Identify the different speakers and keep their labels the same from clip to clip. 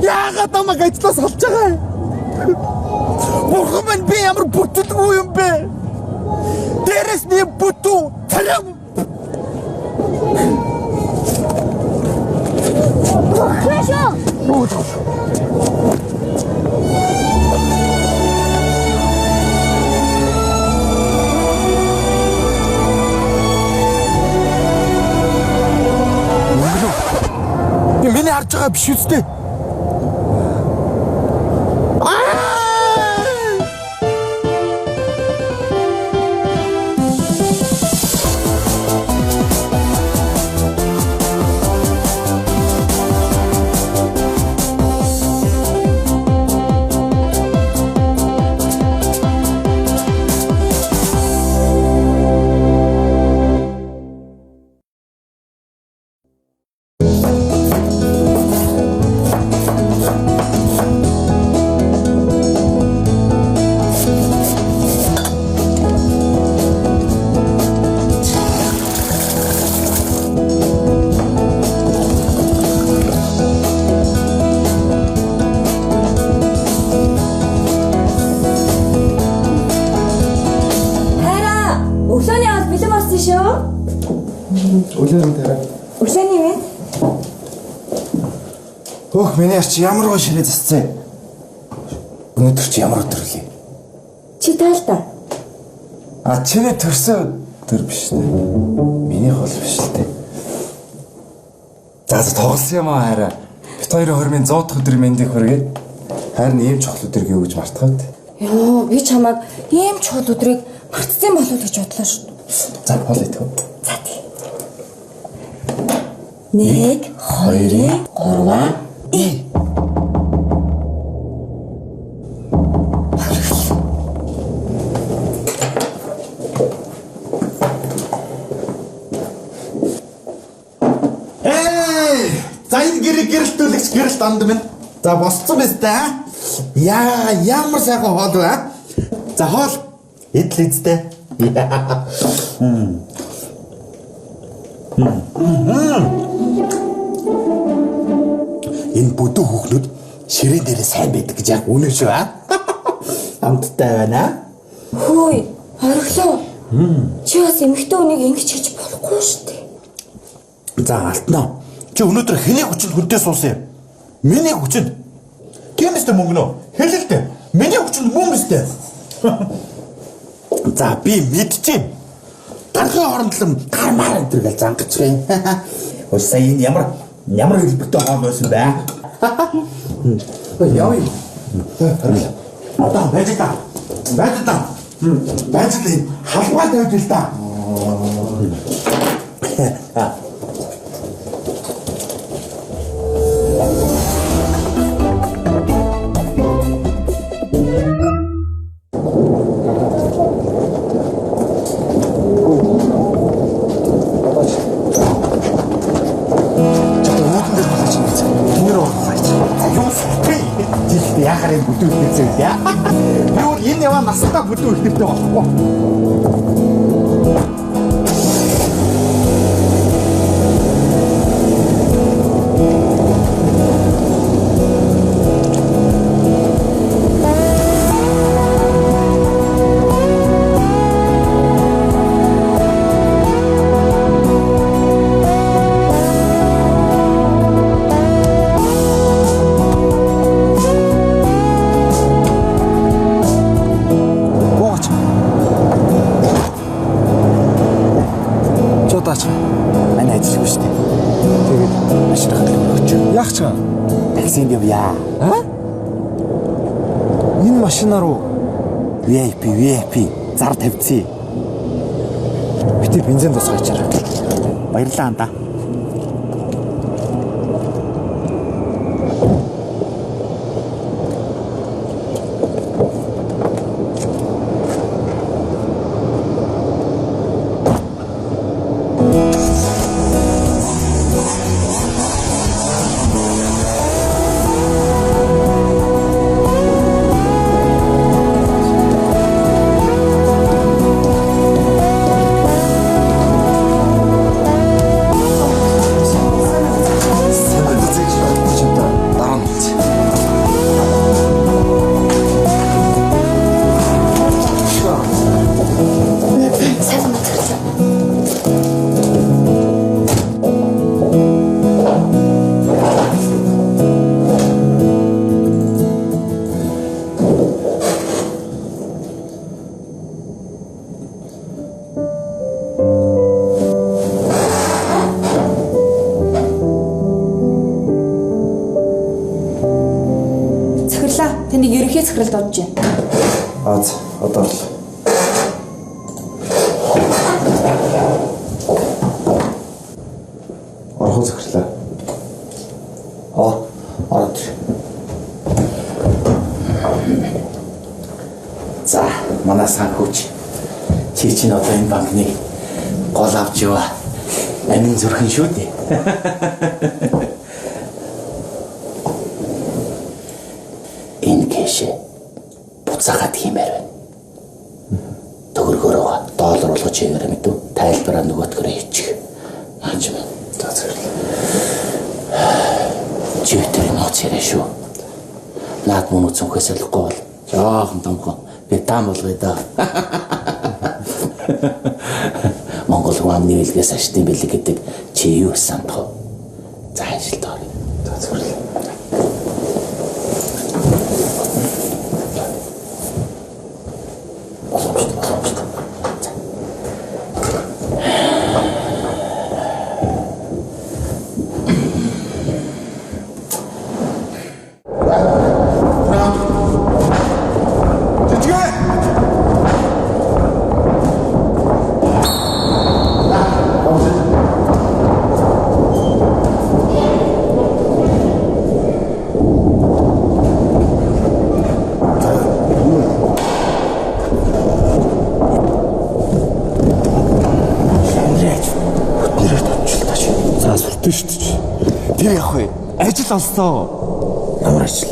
Speaker 1: Яагаад намайг ажлаас олж байгаа юм? Бурхан минь, би ямар бүтэлгүй юм бэ? Дээрэс нь бүтүү царам. Би миний харж байгаа биш үстэй.
Speaker 2: Хайраа, өглөөний хоол бэлэн болсон шүү.
Speaker 1: Өглөөний дараа.
Speaker 2: Өглөөний мэнд.
Speaker 1: Хөөх, миний арч ямар гоо ширээ засцээ. Өнөөдөр чи ямар өдөр лээ?
Speaker 2: Чи таал та.
Speaker 1: А, чиний төрсөн өдөр биш нэ. Миний хол биш л дээ. За за, тоглосон юм аа, хайраа. Бит хоёрын хормын 100 дахь өдөр мэндийг хүргээд, харин ийм чухал өдөр гэв гэж мартахад.
Speaker 2: Йоо, би чамайг ийм чухал өдрийг мартсан болов уу гэж бодлоо шүү.
Speaker 1: За, хоол идэх үү?
Speaker 2: За тий. 1 2 3
Speaker 1: И. Эй! За, энэ гэрээ гэрэлтүүлэгч гэрэлт анд минь. За, босцсон биз дээ. Яа, ямар сайхан хоол вэ? А? За, хоол идэл эзтэй. Энэ бүдүү хүүхнүүд ширээн дээрээ сайн байдаг гэж яг үнэн шүү аа. Амттай байна.
Speaker 2: Хөөе, орхилоо. Чи бас эмэгтэй хүнийг ингэж хийж болохгүй шүү дээ.
Speaker 1: За, алтнаа. Чи өнөөдөр хэний хүчинд хүнтэй суусан юм? Миний хүчинд. Тийм үстэй, мөнгөнөө. Хэлэлтэй. Миний хүчинд мөн үстэй. За, би мэдчихээн. Даргын хорондлон гармаар энэ төр гэл зангачих юм. Ой, сая энэ ямар ямар хэлбэртэй хоол байсан бэ? Яа юм. Одоо байж та. Байж та. Байж л халбай тавьж л та. Одоо үүдэн дээр болооч юм гэсэн. Тэнгэр оруулаач. За, юу сүртэй. Жилд яхаар энэ бүдүү ихнэртэй вэ? Би бол энэ яваа настай бүдүү ихнэртэй болохгүй. Буугач. Чудаач. Манай ажилгүй шүү дээ. Тэгээд машин хадлаа өгч.
Speaker 3: Яах ч юм?
Speaker 1: Таксинд явъя.
Speaker 3: А? Энэ машинаар уу?
Speaker 1: VIP VIP зар тавьчихъя.
Speaker 3: Битээ бензин тусгайчаар.
Speaker 1: Баярлалаа анда.
Speaker 4: Тэнийг ерөнхий захирал дуудаж байна.
Speaker 1: Аа, одоо орлоо. Орхоо захирлаа.
Speaker 5: Аа, ороод. За, манай санхүүч. Чи чинь одоо энэ банкны гол авч яваа. Амин зүрхэн шүү дээ. Энэ кэшээ буцаагаад хиймээр байна. Төгрөгөөрөө доллар болгож хийгээрэй мэдүү. Тайлбараа нөгөөтгөрөө хийчих. Наач юм.
Speaker 1: За, захирлаа.
Speaker 5: Чи өтөр нууц яриа шүү. Наад мөн үцэнхээс олохгүй бол жоохон томхон бетам болгоё даа. Монгол хүн амны бэлгээс аштын бэлэг гэдэг чи юу сандах вэ? За, ажилд оръё.
Speaker 1: За, захирлаа.
Speaker 5: Боломжтой, боломжтой. За.
Speaker 3: Жижигэн!
Speaker 5: Шамраач. Хөтнөрөөр товчлоо чи.
Speaker 1: За, сүртэй шүү дээ. Тэр явах вэ? Ажил олсон.
Speaker 5: Ямар ажил?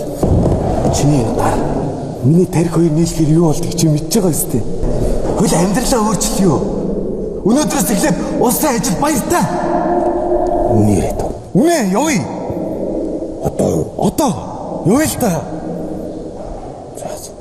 Speaker 1: Чиний гар миний тарих хоёр нийлэхээр юу болдгийг чи мэдж байгаа үстэй. Хөл амьдралаа өөрчлөе юу? Өнөөдрөөс эхлээд улсын ажил баяртай.
Speaker 5: Үнэ яриад.
Speaker 1: Үнэ явъя.
Speaker 5: Одоо юу?
Speaker 1: Одоо явъя л та.
Speaker 5: За. За.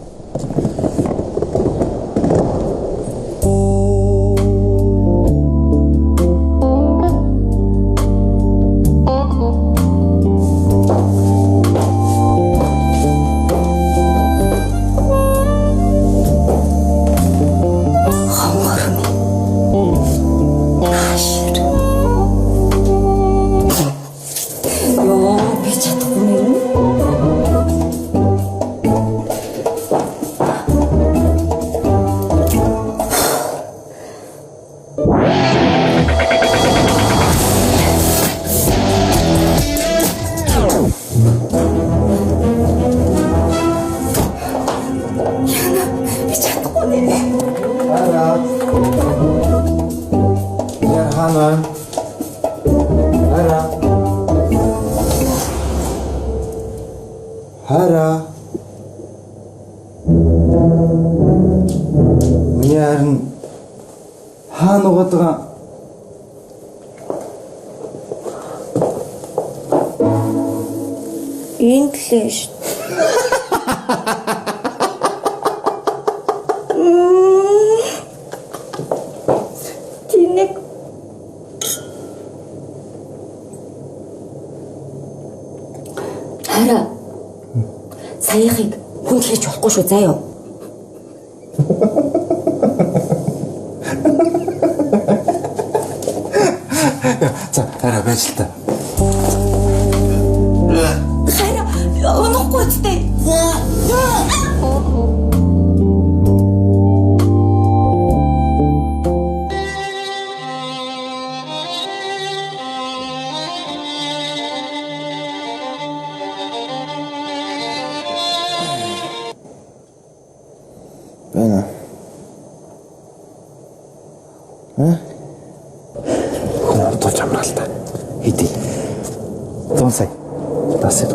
Speaker 2: Хонгор минь. Хаашир. Йоо, би чадахгүй юм. Яна, би чадахгүй нэ.
Speaker 1: Хараа. Яа хаана? Хараа. Хараа. Миний харин хаана угаад байгаа?
Speaker 2: Энд лээ шүү. Тинэг. Хараа. Саяхыг хүнд хийж болохгүй шүү заа юу.
Speaker 1: За, хараа байж л та.
Speaker 2: Хараа, унахгүй үстэй.
Speaker 1: Байна.
Speaker 3: Э?
Speaker 1: Хүн амтуулж амраал та. Хэдий. 100 сая. Дасыг.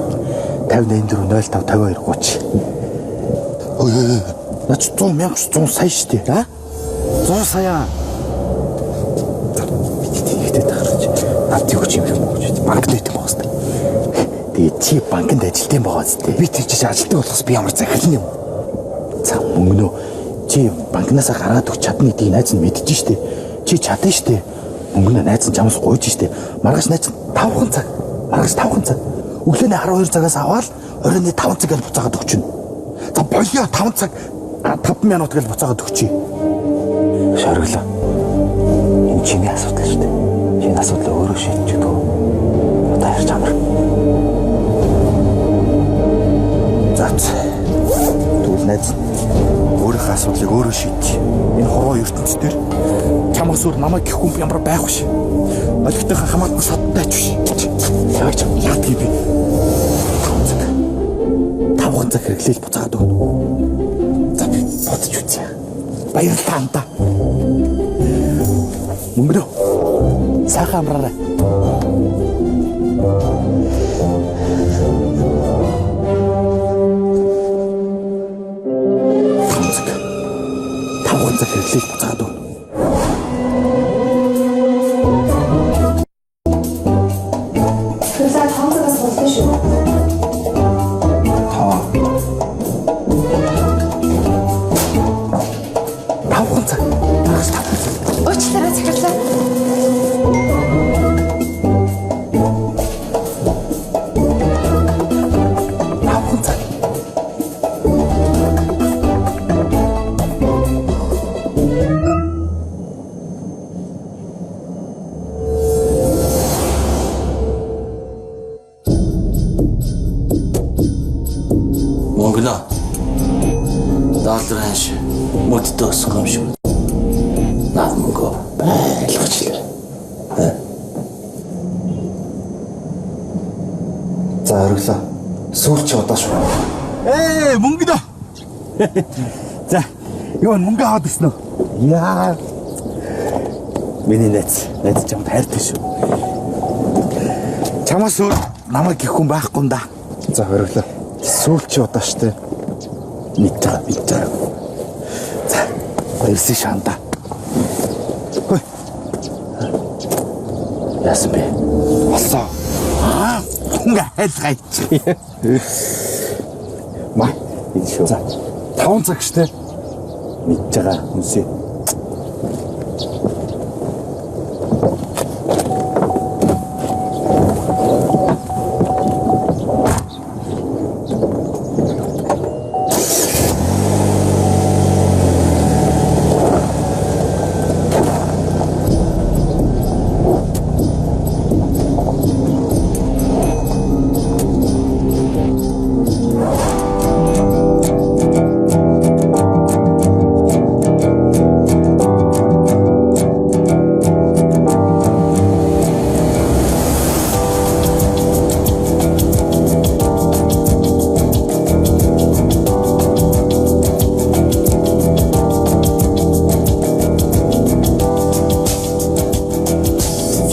Speaker 1: 58 4 05 52 30.
Speaker 5: Ой ой ой. Наач 100 мянга 100 сая шүү дээ.
Speaker 1: А? 100 сая. Би тийхтэй тахарч. Над юу ч юм юм уу гэж. Банкнд байт юм байгаа хэвээр.
Speaker 5: Тэгээ чи банкнд ажилтсан байгаа зү.
Speaker 1: Би тийч ажилтдаг болохоос би ямар захирал юм.
Speaker 5: За мөнгөнөө чи банкнасаа гаргаад өгч чадна гэдгийг найз нь мэдэж штэ. Чи чадна штэ. Мөнгөнөө найз нь чамаас гуйж штэ. Маргааш найз нь 5 цаг. Маргааш 5 цаг. Өглөөний 12 цагаас аваад оройн 5 цаг гэж буцаагаад өгчнө. За болио 5 цаг 5 минут гэж буцаагаад өгчий.
Speaker 1: Шориглоо. Энэ чиний асуудал шүү дээ. Чиний асуудлыг өөрөө шийдчихдэг. Одоо ярьж амар.
Speaker 5: За. Найз нь өөрийнхөө асуудлыг өөрөө шийдэж. Энэ хорвоо ертөнц дээр чамаас өөр намайг гэх хүн ямар байх вэ? Олигтойхоо хамаатан садтай ч биш. Яг ч яадгийг би 5 цаг. 5 цаг хэрэглээл буцаагаад өгнө. За би бодож үзье. Баярлалаа анда. Мөнгөө. Сайхан амраарай. 5 цаг. 5 цаг хэрэглээл буцаагаад өгнө.
Speaker 4: Захирлаа 5 цагаас хурдан шүү.
Speaker 5: 5 цаг. Маргааш 5 цаг.
Speaker 4: Уучлаарай захирлаа.
Speaker 5: 5 цаг.
Speaker 6: Мөнгөнөө. Доллар ханш мөддөө өсөх юм шиг. Наад мөнгө байлгачлаа.
Speaker 1: За ориглоо. Сүүлч удаа шүү.
Speaker 5: Ээ, мөнгө дөө. За, юу мөнгө аваад ирсэн үү? Яа. Миний найз, найз чамд хайртай шүү. Чамаас өөр намайг гэх хүн байхгүй юм да.
Speaker 1: За ориглоо. Сүүлч удаа штэ.
Speaker 5: Мэдж байгаа, мэдж байгаа. За, баярлсан шанда. Хөөе. Яасан бэ?
Speaker 1: Олсоо.
Speaker 5: Аа, мөнгө хайлгаач.
Speaker 1: Ма.
Speaker 5: Энэ шүү.
Speaker 1: За 5 цаг штэ.
Speaker 5: Мэдж байгаа хүнсээ.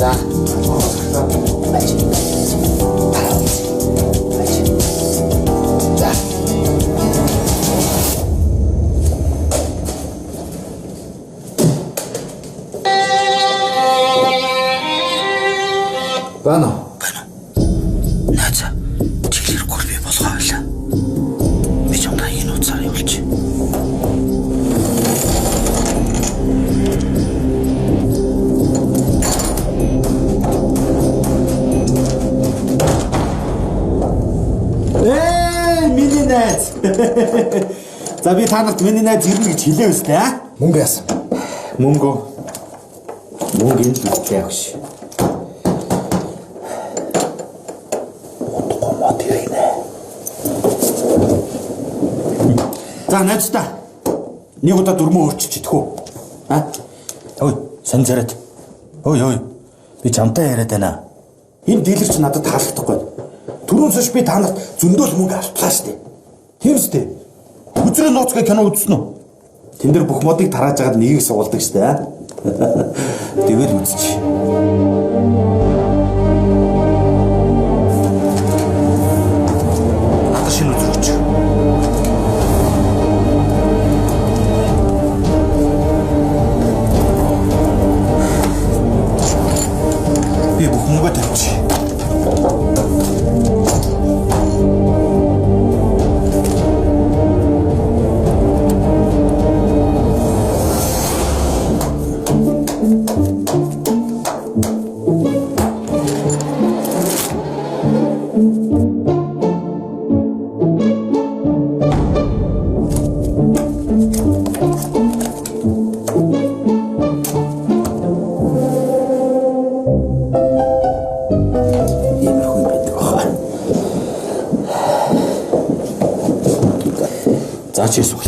Speaker 6: За. Бач. Бач. За.
Speaker 1: Байна уу?
Speaker 6: Найз чиглэрэхгүй би болгоо байлаа. Би чамдаа энэ утсаар явуулчих.
Speaker 5: Ээ, миний найз. За би та нарт миний найз ирнэ гэж хэлээ өстэй аа.
Speaker 1: Мөнгө яасан?
Speaker 5: Мөнгө. Мөнгө энэ л үстэй явах ш. Удахгүй мод иргэнэ. За найзтай. Нэг удаа дөрмөө өөрчилж идэх үү? А? Ой, сан зэрэг. Ой, ой. Би чамтай яриад байна. Энэ дилер чи надад таалагдахгүй. Түрүүн сэш би та нарт зөндөөл мөнгө алтлаа штэ. Тийм үстэй. Үзрээ нууц гэх кино үзсэн үү? Тэн дээр бүх модыг тарааж агаад нэгийг сугалдаг штэ. аа? Тэгэл үзчих. Надад шинэ үзэр өгч. Би бүх мөнгөө тавьчих. За чи сул.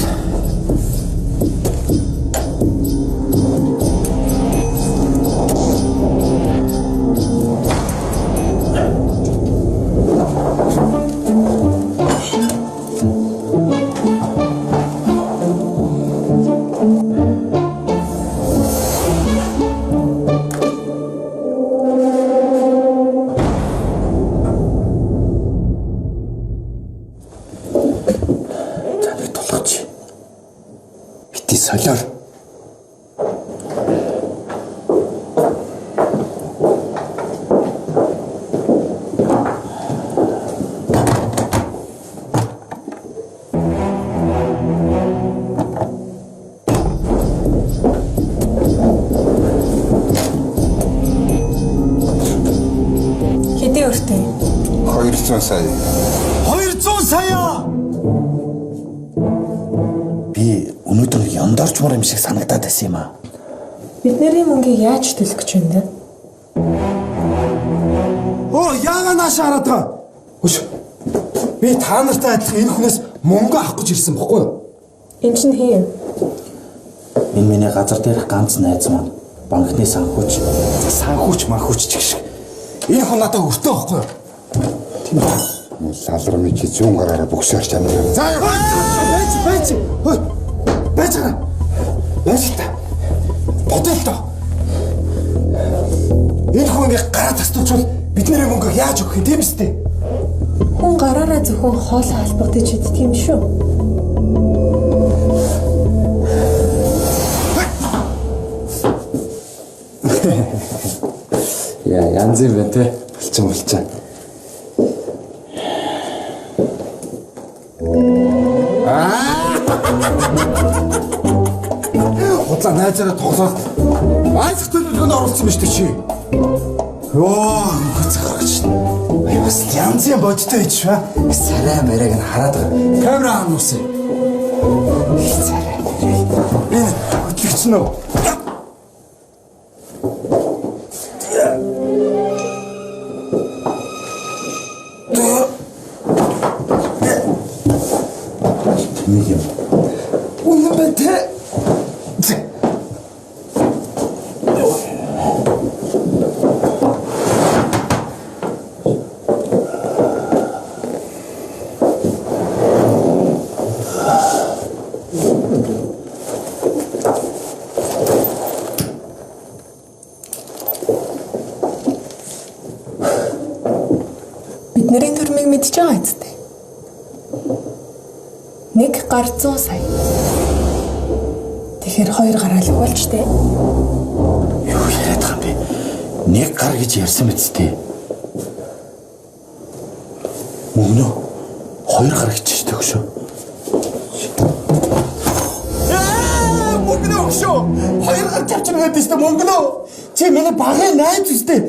Speaker 5: За нэг тулгач.
Speaker 1: Бити солиор.
Speaker 4: Хэдийн өртөө?
Speaker 7: 200 сая.
Speaker 1: 200 сая.
Speaker 5: Би өнөөдөр яндорчмор юм шиг санагдаад байсан юм аа.
Speaker 4: Бидний мөнгийг яаж төлөх гэж байна вэ?
Speaker 1: Оо, яагаад наашаа хараад байгаа? Хөш. Би та нартай адилхан энэ хүнээс мөнгө авах гэж ирсэн бохгүй юу?
Speaker 4: Эн чинь хин юм?
Speaker 5: Энэ миний газар дээрх ганц найз маань банкны санхүүч.
Speaker 1: Санхүүч манхүүч ч гэх шиг. Энэ хүн надад өртөө бохгүй юу?
Speaker 7: Тийм үү. Лалар ми чи зүүн гараараа бөгсөөр чамд.
Speaker 1: За байж байж. Хөөе. Байж байгаа. Байж та. Бодъё л доо. Энэ хүн ингээ гараа тастуучвал бидний мөнгө яаж өгөх юм тийм үстэй?
Speaker 4: Хүн гараараа зөвхөн хоолой албагдаж иддэг юм шүү.
Speaker 1: Яа, янз юм байна те. Булчин булчин. Худлаа найзаараа тоглоод айцх төлөвлөгөөнд оруулсан биз дээ чи. Йоо, нөхөц гаргаж шин. Ай бас янз юм бодтой байж ба. Сарай марайг нь хараад байгаа. Камера хаануусаа. Сарай марайг. Энэ хөтлөгч нь үү?
Speaker 5: Нэг юм.
Speaker 1: Үнэн байна те.
Speaker 4: Бидний төрмийг мэдж байгаа үсттэй. Нэг гар 100 сая. Тэгэхээр хоёр гараал болж тээ.
Speaker 5: Юу яриад байгаа юм бэ? Нэг гар гэж ярьсан мэт тээ. Мөнгө хоёр гар гэж штэ өгшөө.
Speaker 1: Мөнгө өгшөө. Хоёр гар чавчна гэдэг штэ мөнгө. Чи миний багын найз үстэй.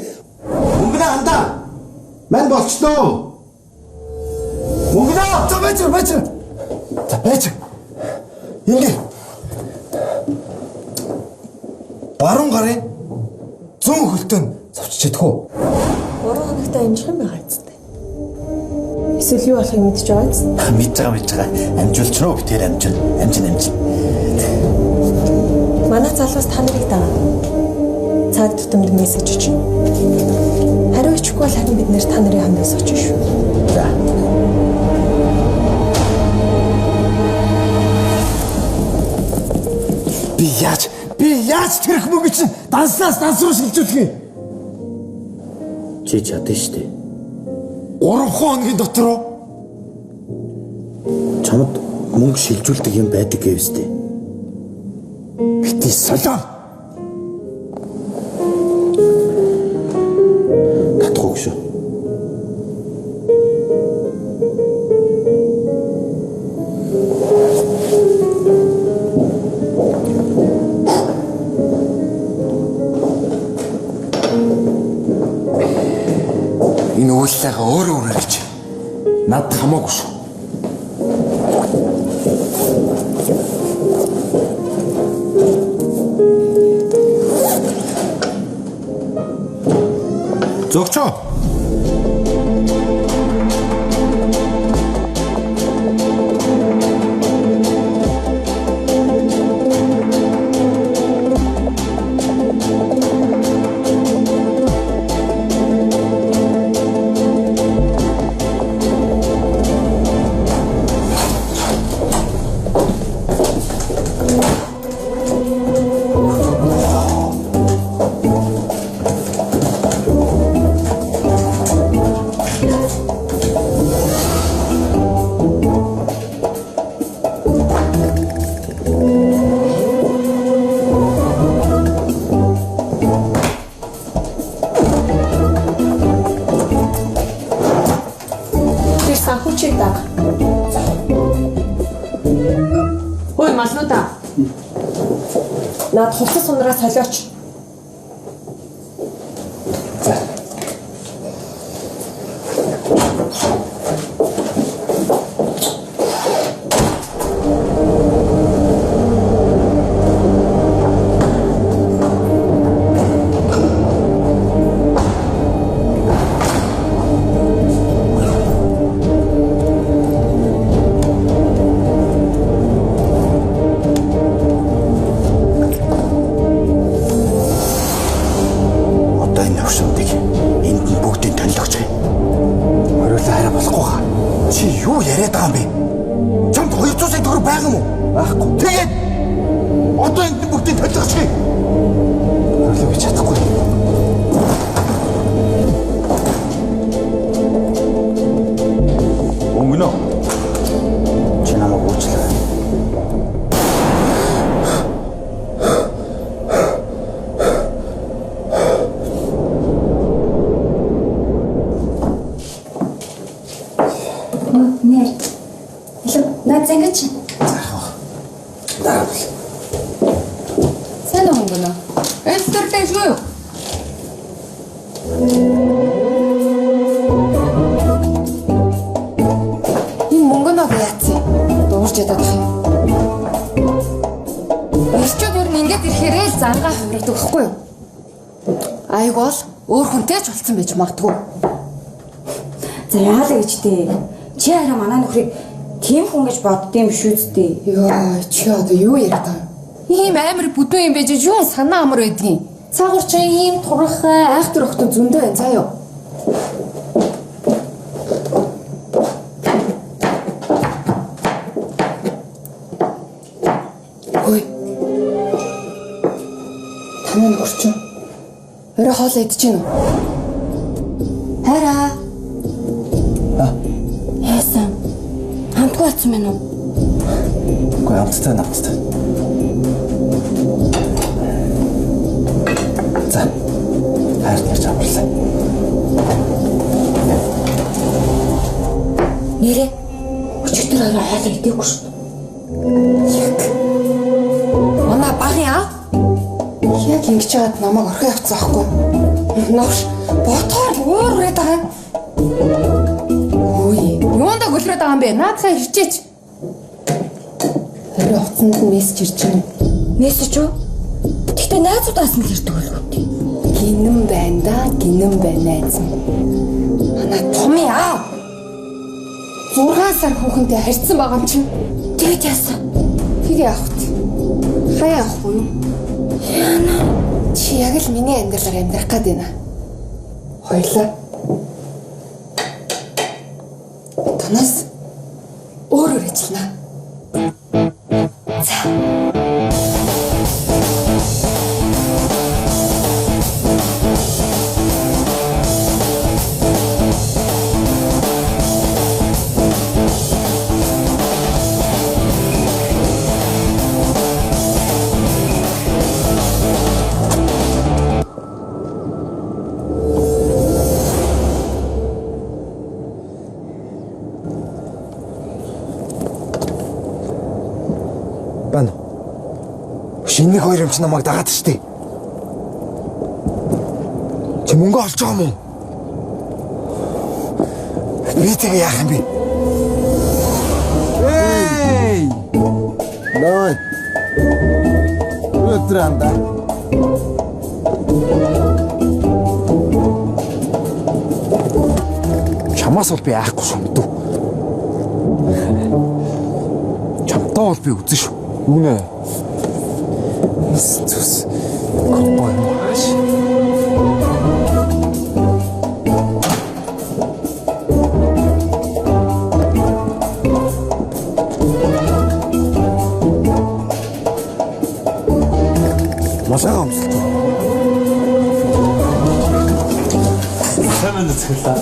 Speaker 5: Мөнгө хандаа. Мань болчлоо. Мөнгө
Speaker 1: За байж байж. За байж. Ингээ. Баруун гарын зүүн хөлтөө зовчиж чадах уу?
Speaker 4: 3 хоногт амжих юм байгаа үсттэй. Эсвэл юу болохыг мэдж байгаа үст.
Speaker 5: Мэдж байгаа мэдж байгаа. Амжуулч руу битээр амжин. Амжин амжин.
Speaker 4: Манай залуус та нарыг дагаа. Цаг тутамд мессеж чинь. Хариу ичихгүй бол харин бид нэр та нарын хандаас очиж шүү.
Speaker 5: За.
Speaker 1: Би яаж тэрх мөнгө чинь данснаас данс руу шилжүүлэх юм?
Speaker 5: Чи чадна штэ.
Speaker 1: 3 хоногийн дотор уу?
Speaker 5: Чамд мөнгө шилжүүлдэг юм байдаг гэвстэй.
Speaker 1: Бити солио.
Speaker 5: Татах уу шүү.
Speaker 1: Энэ үйлсээ өөрөө өөрөө гэж. Надад хамаагүй шүү.
Speaker 5: Зөгчөө.
Speaker 4: Санхүүчийг даг.
Speaker 8: Хөөе малнуудаа.
Speaker 4: Наад хувцас сунраа солиоч.
Speaker 1: За.
Speaker 5: Одоо энэ өвшөндийг энд нь бүгдийг танилгаж юм.
Speaker 1: Хориулаа хараа болохгүй хаа.
Speaker 5: Чи юу яриад байгаа юм бэ? Чамд 200 сая төгрөг байгаа юм уу?
Speaker 1: Байхгүй.
Speaker 5: Тэгээд одоо энд нь бүгдийг танилгаж юм.
Speaker 1: Хориулаа би чадахгүй.
Speaker 5: Өнгөнөө. Чи намайг уучлаарай.
Speaker 2: Нэр. Илүү наад зангаж.
Speaker 1: Дараа бол.
Speaker 8: Сайн уу хөнгөнө? Эс төртэй шүү юу? Энэ мөнгөнөө яатсан? Дуурж ядаад ах юм. Ирчүүд ер нь ингэж ирэхээрээ л зангаа хувирдаг байхгүй юу? Айг бол өөр хүнтэй ч болцсон байж магадгүй.
Speaker 2: За яалаа гэж дээ. Чи хараа манай нөхрийг тийм хүн гэж боддсон юм шүү дээ.
Speaker 8: Йоо, чи одоо юу яриад байгаа юм? Ийм амар бүдүүн юм байж юу санаа амар байдгийн. Цаагуур чи ийм турхай айхтар охтон зөндөө байна заа юу? Хөөе. Танаа нөхөр чинь орой хоол идэж гин үү?
Speaker 2: Хараа. Яасан? Хамтгүй болсон байна уу?
Speaker 1: Үгүй амттай нь амттай. За. Хайр нэрч амарлаа.
Speaker 2: Нэрээ. Өчигдөр орой хоол идээгүй шүү.
Speaker 8: Яг. Манай багын аа. Яг ингэж чаад намайг орхио явцсан аахгүй. Новш ботхоор уур үрээд байгаа юм. Үй, юунда гөлрөөд байгаа юм бэ? Наадхаа ирчээч. Орой утсанд нь мессеж ирж байна.
Speaker 2: Мессеж үү? Гэхдээ найзуудаас нь л ирдэг болов уу?
Speaker 8: Гинэн байна да, гинэн байна найз минь. Манай томын аав. 6 сар хүүхэнтэй харьцсан байгаа юм чинь.
Speaker 2: Тэгээд яасан?
Speaker 8: Тэгээ явах вэ? Хаяа явахгүй юу? Яна. Чи яг л миний амьдралаар амьдрах гээд байна. Хоёлаа. Танаас өөр өөр ажиллана. За.
Speaker 1: Бан. Шинэ хоёр юм чи намайг дагаад штэ. Чи мөнгө олж байгаа юм уу? Би тэгээ яах юм бэ?
Speaker 3: Эй! Ной. Өдөр анда.
Speaker 1: Чамаас бол би айхгүй шүү мэдүү. Чамтай бол би үзэн шүү.
Speaker 3: Юу нэ?
Speaker 1: Зүс. Компой юм ааш.
Speaker 5: Малгайгаа өмсөлт.
Speaker 3: Сайн байна уу цэглээ.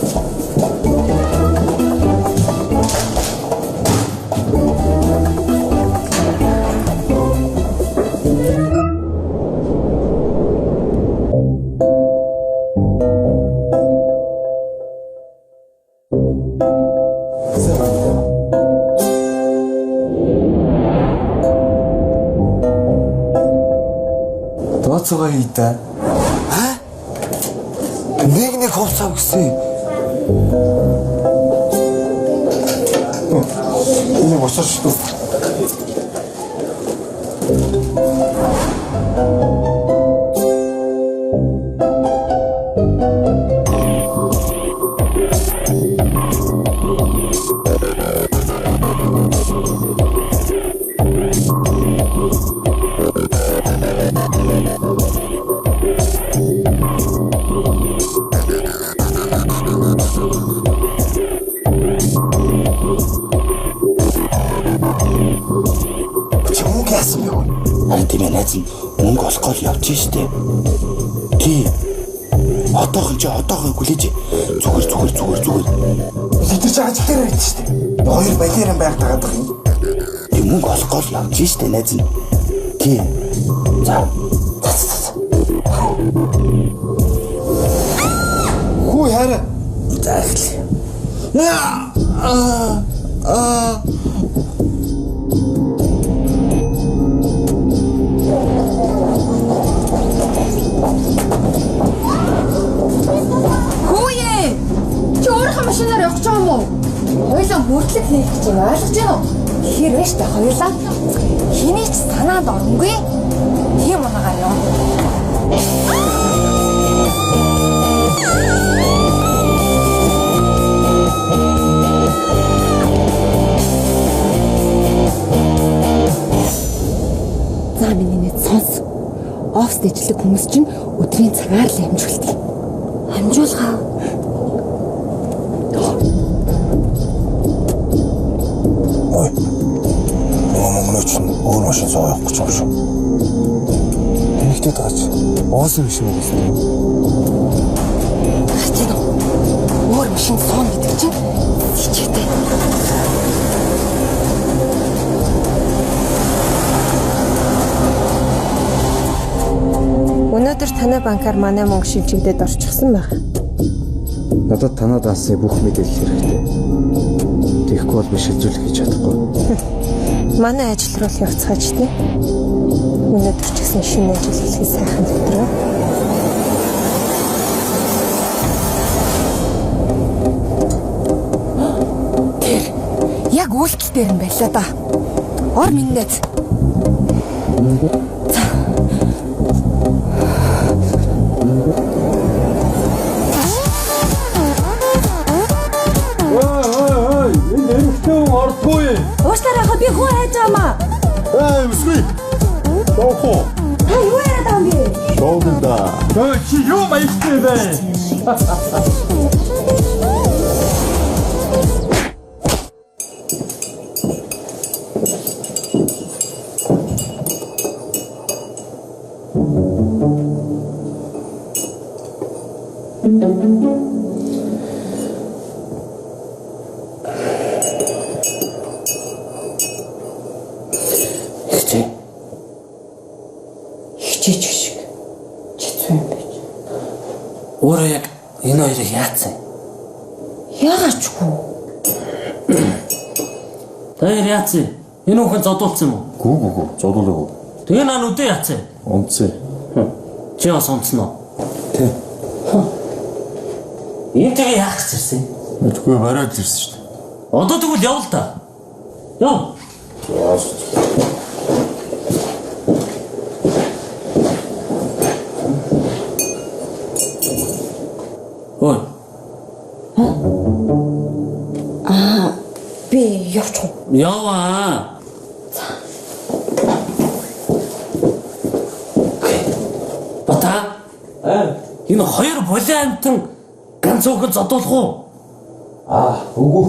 Speaker 1: тооцоогоо хий да.
Speaker 5: Аа? Нэг хувцас өгсөн.
Speaker 1: Энэ босоо шүү.
Speaker 5: Чи мөнгө яасан бэ? Харин тийм ээ найз нь мөнгө олох гол явж штэ. Тий. Одоохон чи одоохон хүлээж. Зүгээр.
Speaker 1: Бид чи ажил дээр байж штэ.
Speaker 5: Хоёр балерин байг тагаад байгаа юм. Тий мөнгө олох гол явж штэ найз нь. Тий. За. За.
Speaker 1: Хүү хараа.
Speaker 5: За эхлэе. Аа.
Speaker 8: Хүүе! Чи өөрийнхөө машинаар явах гэж байгаа юм уу? Хоёлаа мөрдлөг хийх гэж байна. Ойлгож байна уу?
Speaker 2: Тэгэхээр вэ штэ хоёулаа. Хэний ч санаанд оронгүй. Тийм унаагаар явна.
Speaker 8: За миний нэт сонс. Оффист ажиллах хүмүүс чинь өдрийн цагаар л амжуулдаг.
Speaker 2: Амжуулгаа.
Speaker 5: Ой. Нөгөө мөнгөнөө чинь өөр машин суух явах гэж юм шүү.
Speaker 1: Тэнэгтэй таач. Угаасаа биш юм уу?
Speaker 8: Гарч ийн үү? Өөр машин сууна гэдэг чинь хичээтэй.
Speaker 4: Өнөөдөр танай банкар манай мөнгө шилжигдээд орчихсон байх.
Speaker 1: Надад танаа даасны бүх мэдээлэл хэрэгтэй. Тэгэхгүй бол би шилжүүлэх хийж чадахгүй.
Speaker 4: Манай ажил руу л явцгаач тий. Өнөөдөр ч гэсэн шинэ ажил хийх сайхан өдрөө.
Speaker 8: Тэр яг үйлдэл дээр нь байлаа да. Ор минь найз.
Speaker 3: Ой, энэ эрэгтэй хүн ордгүй.
Speaker 2: Уушлаарай хаа би хүн хайж байгаа маа.
Speaker 3: Эй, бүсгүй. Доохо.
Speaker 2: Та юу яриад байгаа юм бэ?
Speaker 3: Доогда. Ой, чи юу маягтай бэ?
Speaker 6: Ихчээ.
Speaker 8: Хичээч шиг. Чи зүү юм бэ?
Speaker 6: Өөрөө яг энэ хоёрыг яатсан?
Speaker 8: Яагаад ч үгүй.
Speaker 6: Та хоёр яатсан? Энэ хүүхэн зодуулсан юм уу?
Speaker 7: Гүү зодуулаагүй.
Speaker 6: Тэгээ наа нүдэ яатсан?
Speaker 7: Унтсан.
Speaker 6: Чи бас унтсан уу?
Speaker 1: Тий.
Speaker 6: Энэ тэгээ яах гэж ирсэн?
Speaker 7: Мэдгүй бариад ирсэн шүү дээ.
Speaker 6: Одоо тэгвэл яв л да. Яв. Ой,
Speaker 2: Би явчих уу?
Speaker 6: яваа. Бата. Энэ хоёр болон амтан ганц хүүхэн зодуулах уу?
Speaker 1: Аа, үгүй.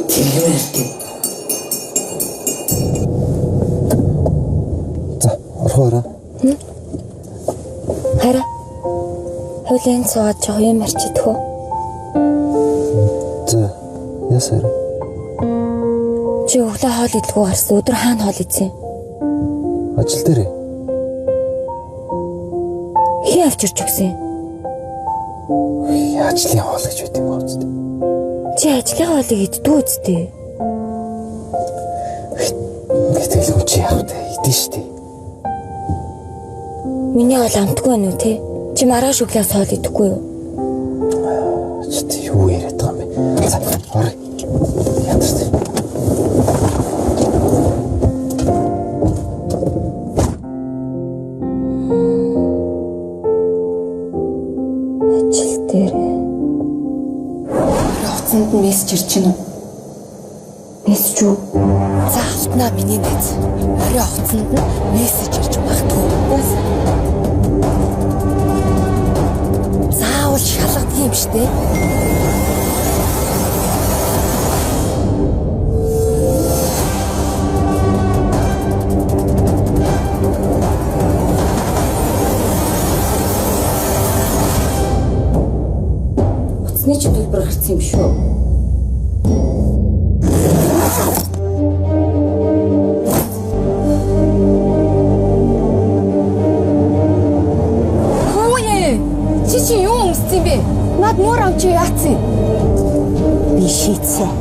Speaker 6: Тэгмээр тийм.
Speaker 1: За, орох уу?
Speaker 2: Хараа. Хоёулаа энд суугаад жоох юм ярьж идэх үү?
Speaker 1: За, ясаар.
Speaker 2: Чи өглөө хоол идэлгүй гарсан. Өдөр хаана хоол идсэн?
Speaker 1: Ажил дээр.
Speaker 2: Хин авчирч өгсөн юм?
Speaker 1: Ажлын хоол гэж байт юм байна үстэй.
Speaker 2: Чи ажлын хоолыг иддүү үстэй.
Speaker 1: Гэтэл хүн чи яах вэ? Идэн штэ.
Speaker 2: Миний хоол амтгүй байна уу те? Чи маргааш өглөө хоол идэхгүй юу?
Speaker 1: Чи юу яриад байгаа юм бэ? За, орё. Ятарч.
Speaker 2: Ажил дээр
Speaker 8: Утсанд нь мессеж ирж байна уу?
Speaker 2: Мессеж үү?
Speaker 8: За алтнаа миний найз. Орой хугацаанд нь мессеж ирж магадгүй. Заавал шалгадаг юм штэ.
Speaker 2: Утасны чинь төлбөр гарсан юм шүү.
Speaker 8: Хүүе! Чи чи юу өмссөн юм бэ? Над мөр ам чи яатсан?
Speaker 2: Би шийдсэн.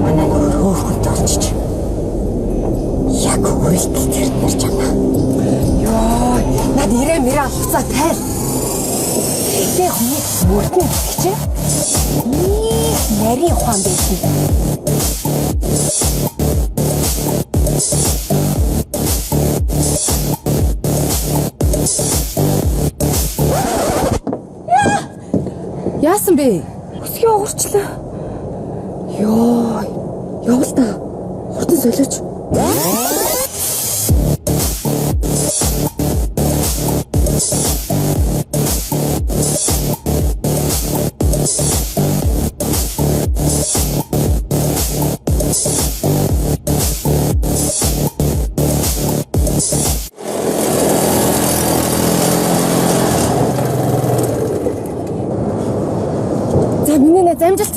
Speaker 2: Манай нөхөр хөөхөнтэй болчих. Яг үйлдэл тэрнэр чамаа.
Speaker 8: Йоо, над ирээ мэрээ хуцаа тайл. Тэ хүний мөрдөн гэх чинь их нарийн ухаан байсан. Яасан бэ?
Speaker 2: Өсгий уурчлаа.
Speaker 8: Йоо, явал та. Хурдан солиоч. За миний найз амжилт.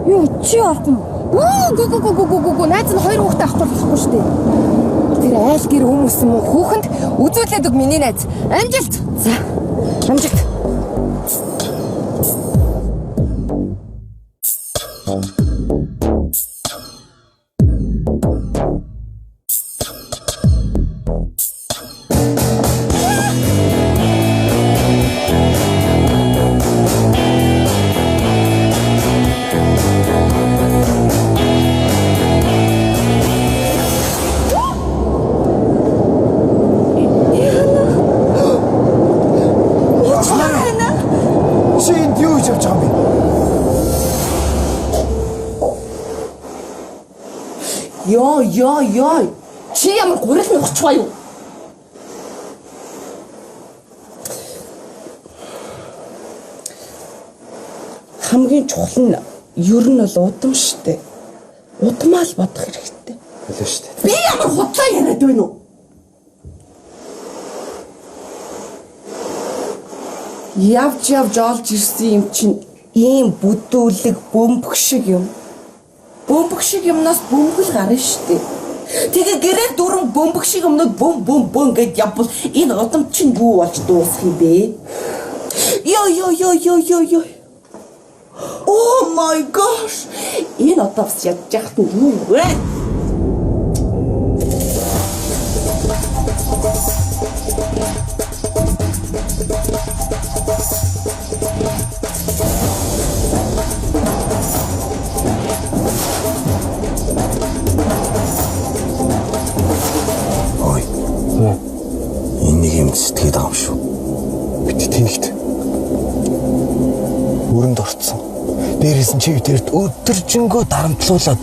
Speaker 2: Юу чи орохгүй юм?
Speaker 8: Гүү гүү гүү гүү гүү гүү найз нь хоёр хүүхдээ авахгүй болохгүй шүү дээ. Тэр айл гэр хүмүүссэн мөн хүүхэнд үзүүлээд өг миний найз. Амжилт. За амжилт.
Speaker 1: Чи энд юу хийж явж байгаа юм бэ?
Speaker 9: Йоо ёо ёо. Чи ямар гурил нухчихваа юу? Хамгийн чухал нь ер нь бол удам штэ. Удмаа л бодох хэрэгтэй.
Speaker 1: Болоо штэ.
Speaker 9: Би ямар худлаа яриад байна уу? Явж явж олж ирсэн юм чинь ийм бүдүүлэг бөмбөг шиг юм. Бөмбөг шиг юмнаас бөмбөг л гарна штэ. Тэгээ гэрээ дөрөн бөмбөг шиг юмнууд бөм бөм бөм гэд явбал энэ удам чинь юу болж дуусах юм бэ? Йоо ёо ёо ёо ёо ёо. Oh my gosh. Энэ одоо бас ядж яхад нь юу вэ?
Speaker 1: Ой. Энэ нэг юм сэтгэхэд байгаа юм шүү. Бид тэнэгт. Өрөнд орцсон. Дээрээс нь чи тэрт өдөржингөө дарамтлуулад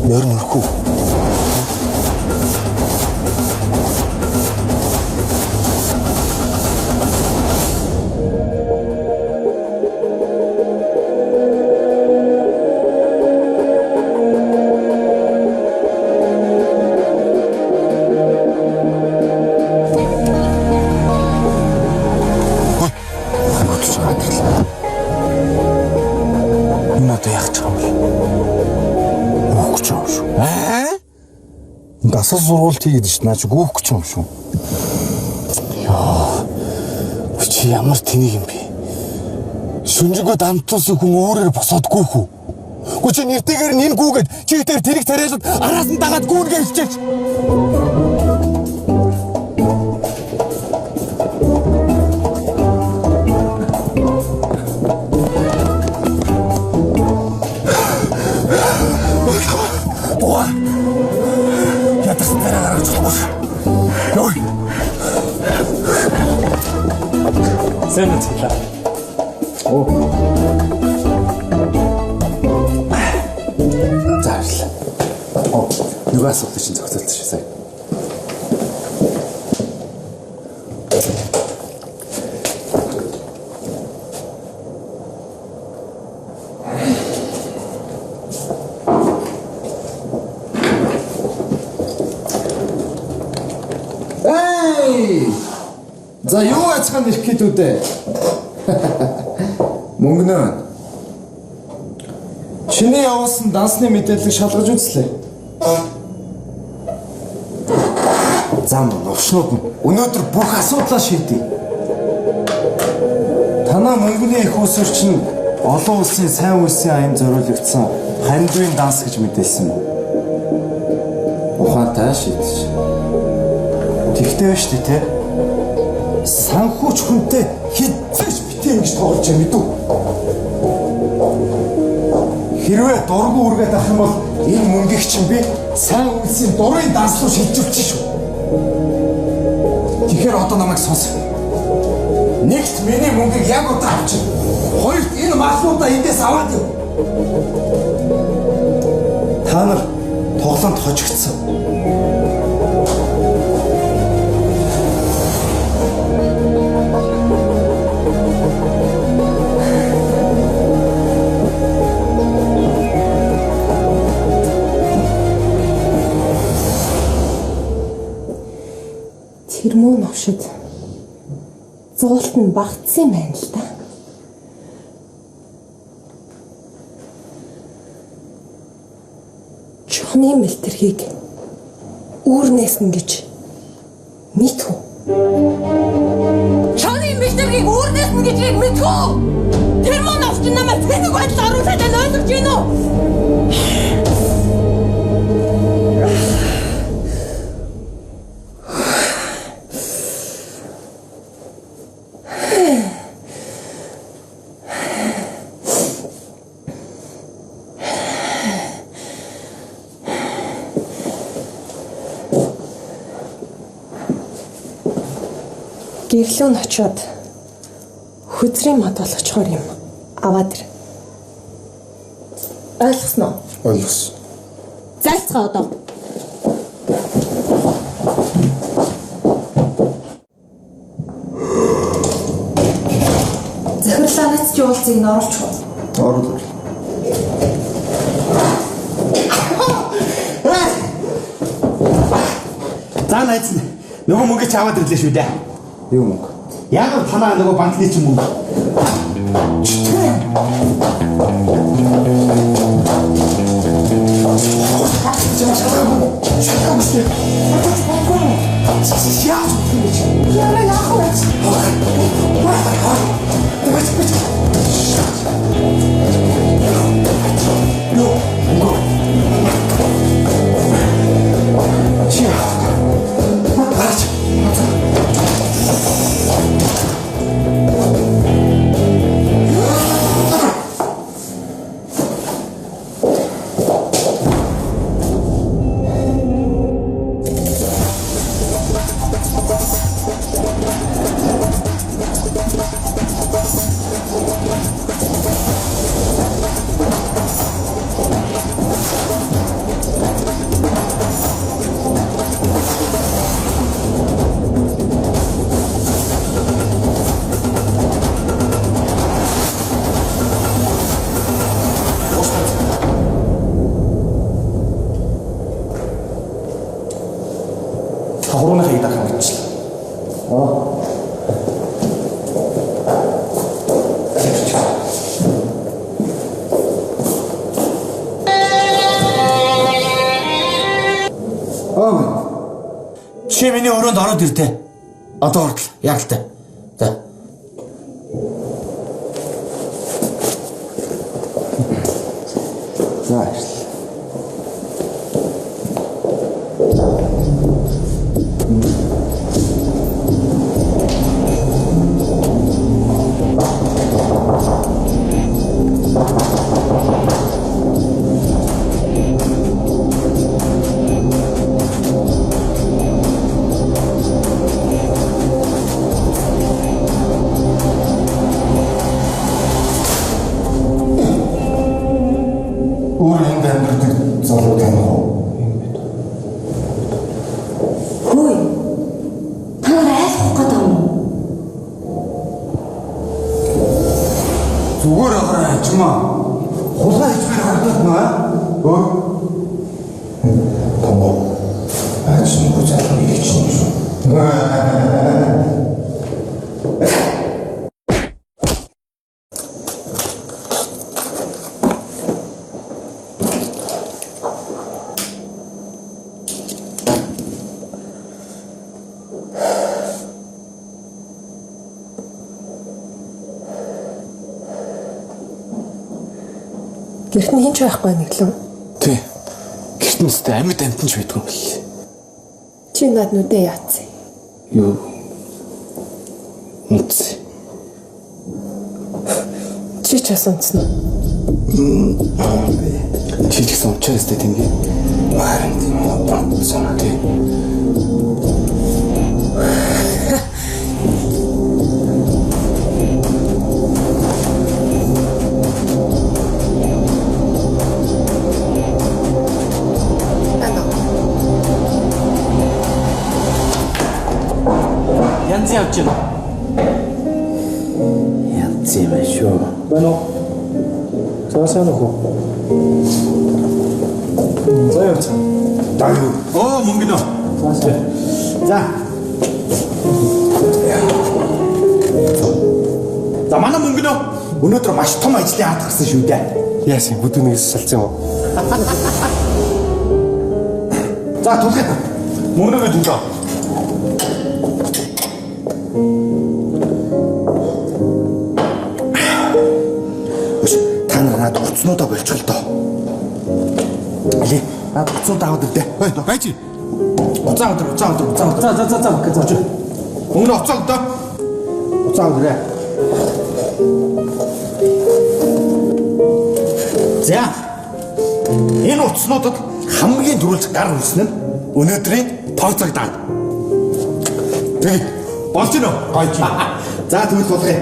Speaker 1: нойр нөрхүү. Хөтөж гадарлаа. Энэ одоо яах гэж байгаа юм бэ? Гүүх гэж байгаа юм шүү. Аа? Дасгал сургуульд хийгээд ш. Наа чи гүүх гэж байгаа юм шүү. Йоо. Чи ямар тэнийг юм бэ? Шүнжэнгөө дамтлуулсан хүн өөрөөр босоод гүүх үү? Гү чи нэртэйгээр нь энэ гүүгээд чи тэр тэрийг тариалаад араас нь дагаад гүүн гэж хичээч. Сайн уу цэглээ. Оо. За баярлалаа. Оо, нөгөө асуудлыг чинь зохицуулчих шээ сая. Эй! За юу ацхан ирэх гээд үү? Мөнгөнөө. Чиний явуулсан дансны мэдээллийг шалгаж үзлээ. Зам новшнууд нь өнөөдөр бүх асуудлаа шийдэе. Танаа мөнгөний их усүр чинь олон улсын сайн үйлсийн аян зориулагдсан хандвийн данс гэж мэдээлсэн юм. Ухаантай шийдэж. Тэгтээ биш үү те? Санхүүч хүнтэй хизээч битээ ингэж тоглож юм мэдүү. Хэрвээ дургу үргээд авах юм бол энэ мөнгийг чинь би сайн үйлсийн дурын данс руу шилжүүлчих шүү. Тэгэхээр одоо намайг сонс. Нэгт миний мөнгийг яг одоо авчих. Хоёрт энэ малнуудаа эндээс аваад яв. Та нар тоглоомд хожигдсон.
Speaker 4: Тэр муу новшид зуулт нь багтсан юм байна л да. Чоны мэлтэрхийг үүрнээс нь гэж мэдхүү.
Speaker 8: Чоны мэлтэрхийг үүрнээс нь гэж мэдхүү. Тэр муу новшид намайг тэнэг байдал оруулаад байна, ойлгож байна уу?
Speaker 4: Гэрлөө нь очиод хөзрийн мод болгочхоор юм аваад ир. Ойлгосноо?
Speaker 7: Ойлгосон.
Speaker 8: Зайлцгаа одоо.
Speaker 2: Захирлаа нац чи уулзыг нь оруулчих уу?
Speaker 1: Оруул.
Speaker 5: За найз нь нөгөө мөнгө чи аваад ирлээ шүү дээ.
Speaker 1: Юу мөнгө?
Speaker 5: Яг л танаа нөгөө банкны чинь мөнгө. Чи миний өрөөнд ороод ир тэ. Одоо ортол яг л тэ. За.
Speaker 1: За баярлалаа. Өөр энд амьдардаг залуу таних уу?
Speaker 2: Хөөе. Та нар айлах гээд байгаа юм уу?
Speaker 1: Зүгээр ахаар хажмаа. Хулгай хийхээр харагдаад наа. Өө. Тонгоо. Аач нэг залуу хийчих юм шүү.
Speaker 4: Гэрт нь хэн ч байхгүй нэг лүү.
Speaker 1: Тий. Гэрт нь өстэй амьд амьтан ч байдгүй юм бэл.
Speaker 4: Чи над нүдэ яатсан.
Speaker 1: Юу? Үнц.
Speaker 4: Чи ч бас унтсан уу?
Speaker 1: Чи ч гэсэн унчаа өстэй тэнгээ. Харин тийм унтсан. Тий.
Speaker 4: Байна уу?
Speaker 6: Янз явж байна. Янз юм шүү.
Speaker 3: Байна уу? За сайн уу? За явц.
Speaker 5: Оо мөнгө нөө.
Speaker 3: За сайн.
Speaker 5: За. За манай мөнгө нөө. Өнөөдөр маш том ажлын хат гарсан шүү дээ.
Speaker 1: Яасан бүдүүнээс салцсан юм уу?
Speaker 5: За тулгая. Мөнгөнөө төлөө. Өш та нар надад утаснуудаа болчихлоо доо. Али надад утаснуудаа аваад ирдэ.
Speaker 7: Ой, байж.
Speaker 5: Уцаа аваад ир, уцаа аваад ир, уцаа аваад ир.
Speaker 3: За за за за за.
Speaker 5: Мөнгөнөө уцаа аваад доо. Уцаа аваад ирээ. За. Энэ утаснуудад хамгийн түрүүлж гар хүрсэн нь өнөөдрийн тооцоог даа. Тэгээд болж гинөө. Гойж. За тэгвэл тулгая.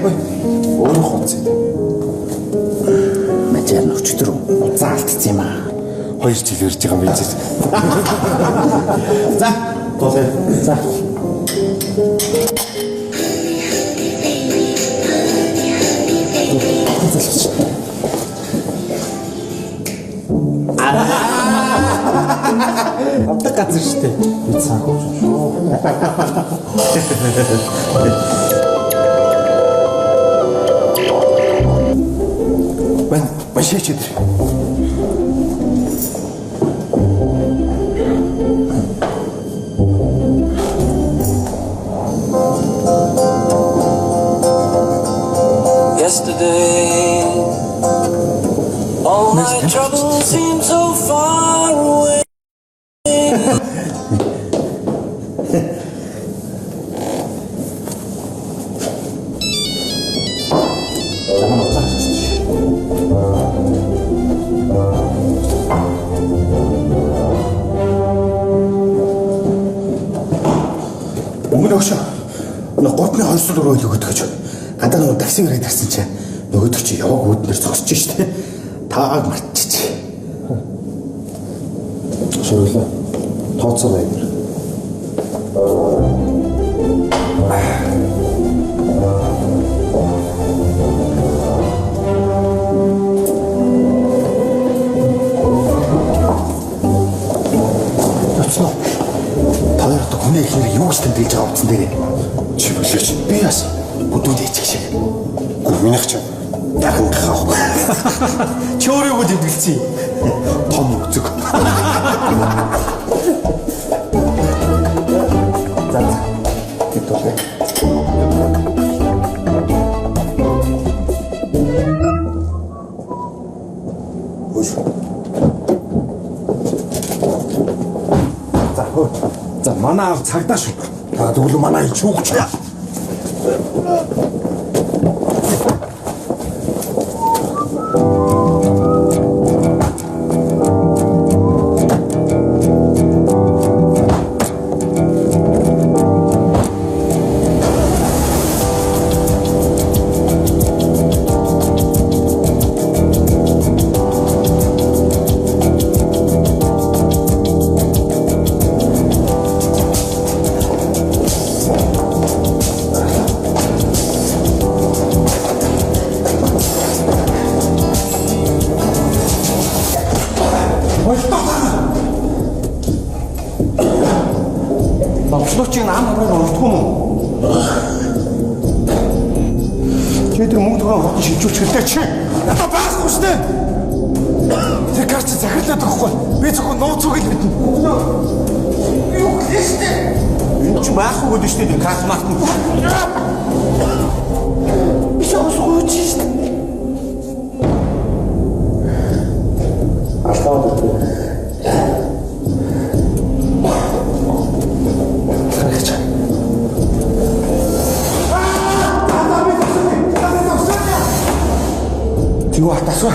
Speaker 1: Өөрөө хуцсан.
Speaker 5: Мажаар өчтөр уцаа алдсан юм аа.
Speaker 1: 2 жил өрж байгаа юм байж.
Speaker 5: За тулгая. За.
Speaker 3: Авдаг газар шүү дээ.
Speaker 1: Би цаах шүү. Бэн машин чидэр.
Speaker 10: Yesterday, all my troubles seem so far away.
Speaker 5: Мөнгө өгшөө. Нөө 3204 хөл өгöd гэж. Гадаа нөгөө такси ирээд ирсэн чинь нөгөөдөг чи яваг үүднэр зогсож штэ. Тааг мартчих.
Speaker 1: Шөглөө. Тооцоо байдаг.
Speaker 5: Оцноо. Та хоёр одоо хүний эхнэрийг юу гэж тэмдэглэж байгаа утсан дээрээ.
Speaker 7: Чи болооч.
Speaker 5: Би бас бүдүүд ээчих шиг.
Speaker 7: Гүр минийх чи дарангах аах.
Speaker 5: Чи өөрийгөө тэмдэглэсэн юм. Том үзэг. За за. Тэт тулгая.
Speaker 7: Хөөш.
Speaker 5: За хөө. За манай аав цагдаа шүү. Та тэгвэл манай шүүгч. Болдоо та. Новшлууч ам хамраар урдгүй юм уу? Чи тэр мөнгө төгрөг хурдан шилжүүлчих гэлээ чи.
Speaker 1: Надад байхгүй шүү дээ. Тэр карт чи захирлаад өгөхгүй. Би зөвхөн нууц үг л мэднэ. Юу гэлээ шүү дээ.
Speaker 5: Энэ чи байхгүй гэдэг шүү дээ карт март. Би чамаас гуйж шүү дээ. Алдаад өгдөө.
Speaker 1: Харагч.
Speaker 5: Тэгвэл атасва.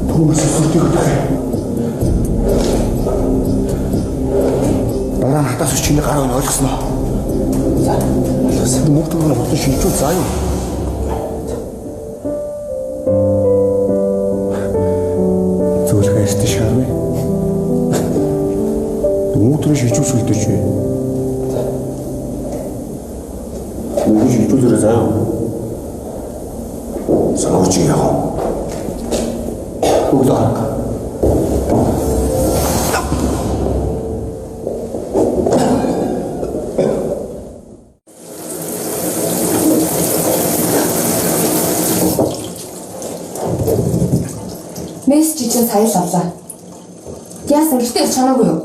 Speaker 5: Түүнээс сүрдэг өгөх. Дараа нь хатаас чиний гар өн ойлгосноо. За, ойлгосон. Мөнгө төгрөг хурдан шилжүүл заа юу? Зөвлөх хайртай шаарвэ. Мөнгө төгрөг шилжүүлж үлдээч чи. Мөнгө шилжүүлээрэй заа юу? Савч яах вэ? Өглөө хараг.
Speaker 8: Мессеж чинь сая л авлаа. Яасан гэртээ ирч чанаагүй юу?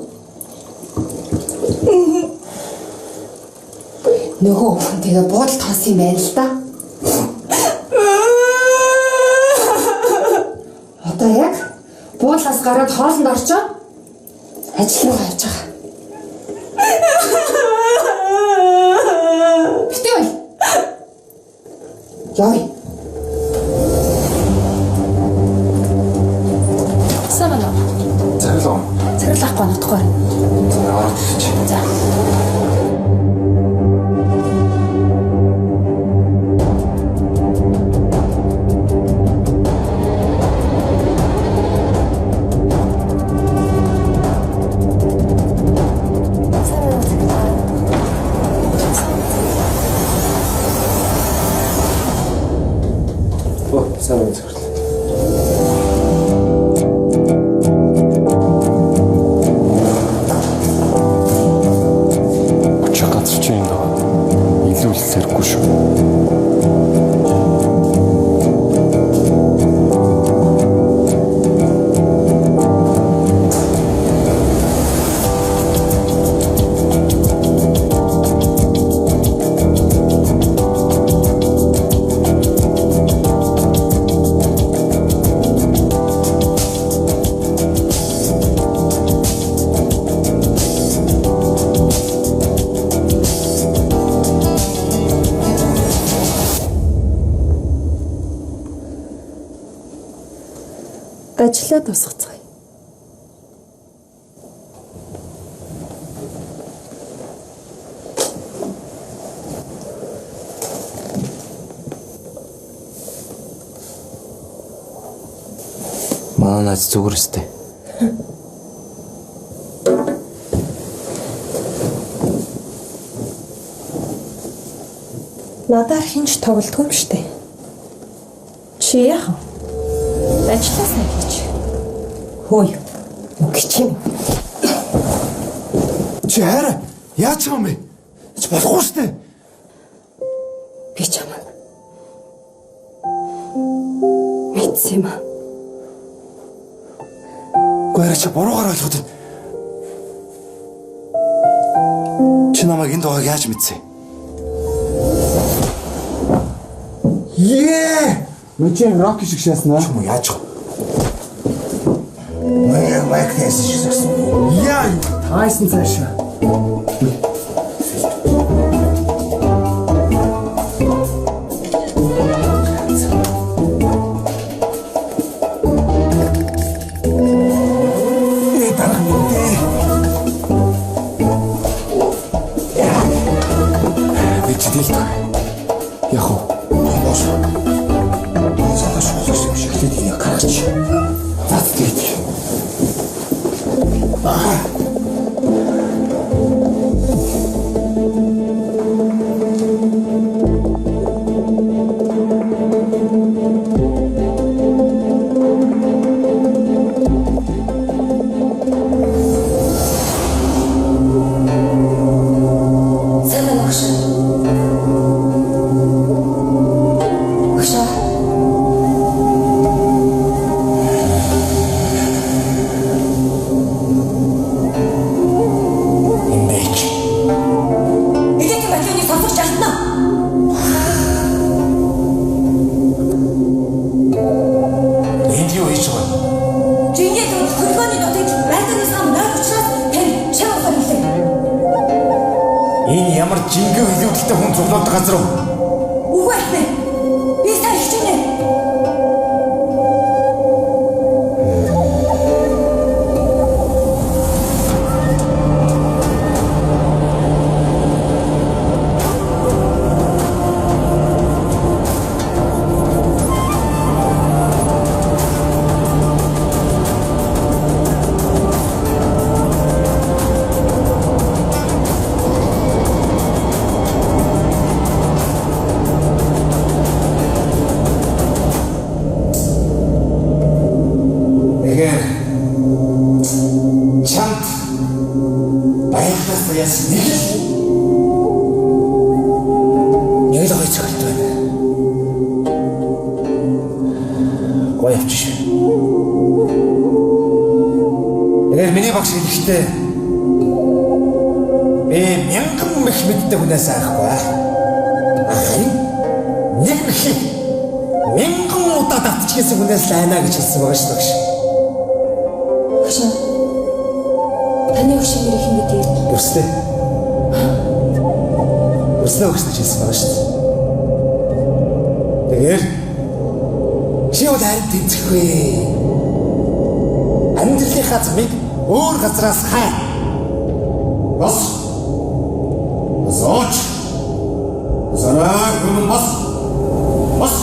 Speaker 8: Нөгөө хүн тэгээ буудал тоос юм байна л да. Одоо яг буудлаас гараад хоолнд орчоо ажил руу явж байгаа. Битгий байл. Явъя.
Speaker 4: Сайн байна уу?
Speaker 1: Захирлаа.
Speaker 4: Захирал авахгүй нутгаар.
Speaker 1: За ороод ирчих.
Speaker 4: За.
Speaker 1: Оо, сайн байна захирлаа.
Speaker 11: Очих газар чи энд байгаа. Илүү л зэрэггүй шүү.
Speaker 4: Ажлаа тусгацгаая.
Speaker 1: Манай найз зүгээр өстэй.
Speaker 4: Надаар хинч тоглодгүй юм штэ. Чи яах вэ? Ажлаа сайн хийж. Хөөе. Үгүй чи.
Speaker 1: Чи хайраа яаж байгаа юм бэ? Чи болохгүй штэ.
Speaker 8: Би чамайг мэдсэн юм аа.
Speaker 1: Үгүй арай чи буруугаар ойлгоод байна. Чи намайг энд байгааг яаж мэдсэн? Ее!
Speaker 5: Мөн чи Рокки шиг шаасан аа.
Speaker 1: Чүм яаж вэ?
Speaker 7: Мөн яг Майк Тайсон шиг сагсан.
Speaker 1: Яа, Тайсон цаашаа.
Speaker 5: Ээ дарах мэдээ.
Speaker 1: Би чи дэлт. Яг уу.
Speaker 7: Тоноос. Цааш шуулах юм шиг л тийм гаргач.
Speaker 1: За тэгээд.
Speaker 2: Төлөвлөгөөний нутгийг Байтаны сан 0 учраас тань шав ухаар хэлээ.
Speaker 1: Энэ ямар жинхэнэ хөлөвдөлтэй хүн цуглуулдаг газар уу?
Speaker 2: Үгүй ээ. Би сайн хичээнэ.
Speaker 1: Тэгэхээр чамд баярлалаа яас нэг л гоё цогт байна. Гоё явчих. Тэгэхээр миний багш хэлэхдээ би мянган мэх мэддэг хүнээс айхгүй. Харин нэг мэхийг мянган удаа давтчихсан хүнээс л айна гэж хэлсэн байгаа шүү дээ.
Speaker 2: Багш. Таны өгшин нэр хэн гэдэг?
Speaker 1: Бүслээ. Бүслээ өгсөн гэж хэлсэн байгаа шүү дээ. Тэгэхээр чи бол харин тэнцэхгүй. Амьдралынхаа замыг өөр газраас хай. Бас. Зооч. Зараа гүн бас. Бас.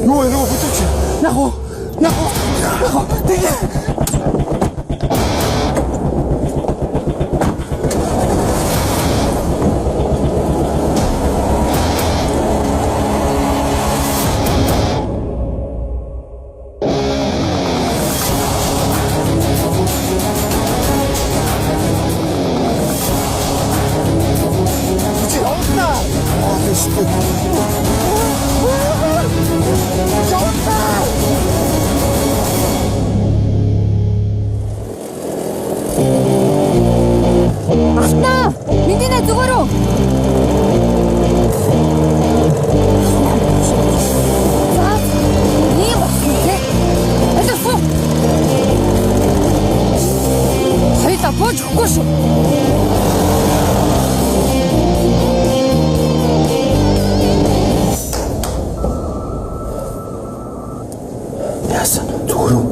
Speaker 5: Юу вэ? Нөгөө бүтэвч. Яг уу? Яг уу? Яг уу? Тэгээ. Чи явна. Аа тэстэ.
Speaker 2: Алтнаа! Мэдэнэ зүгээр үү? За, ийм болсон тий. Алуу суу. Хоёлаа бууж өгөхгүй шүү.
Speaker 5: Яасан? Зүгээр үү?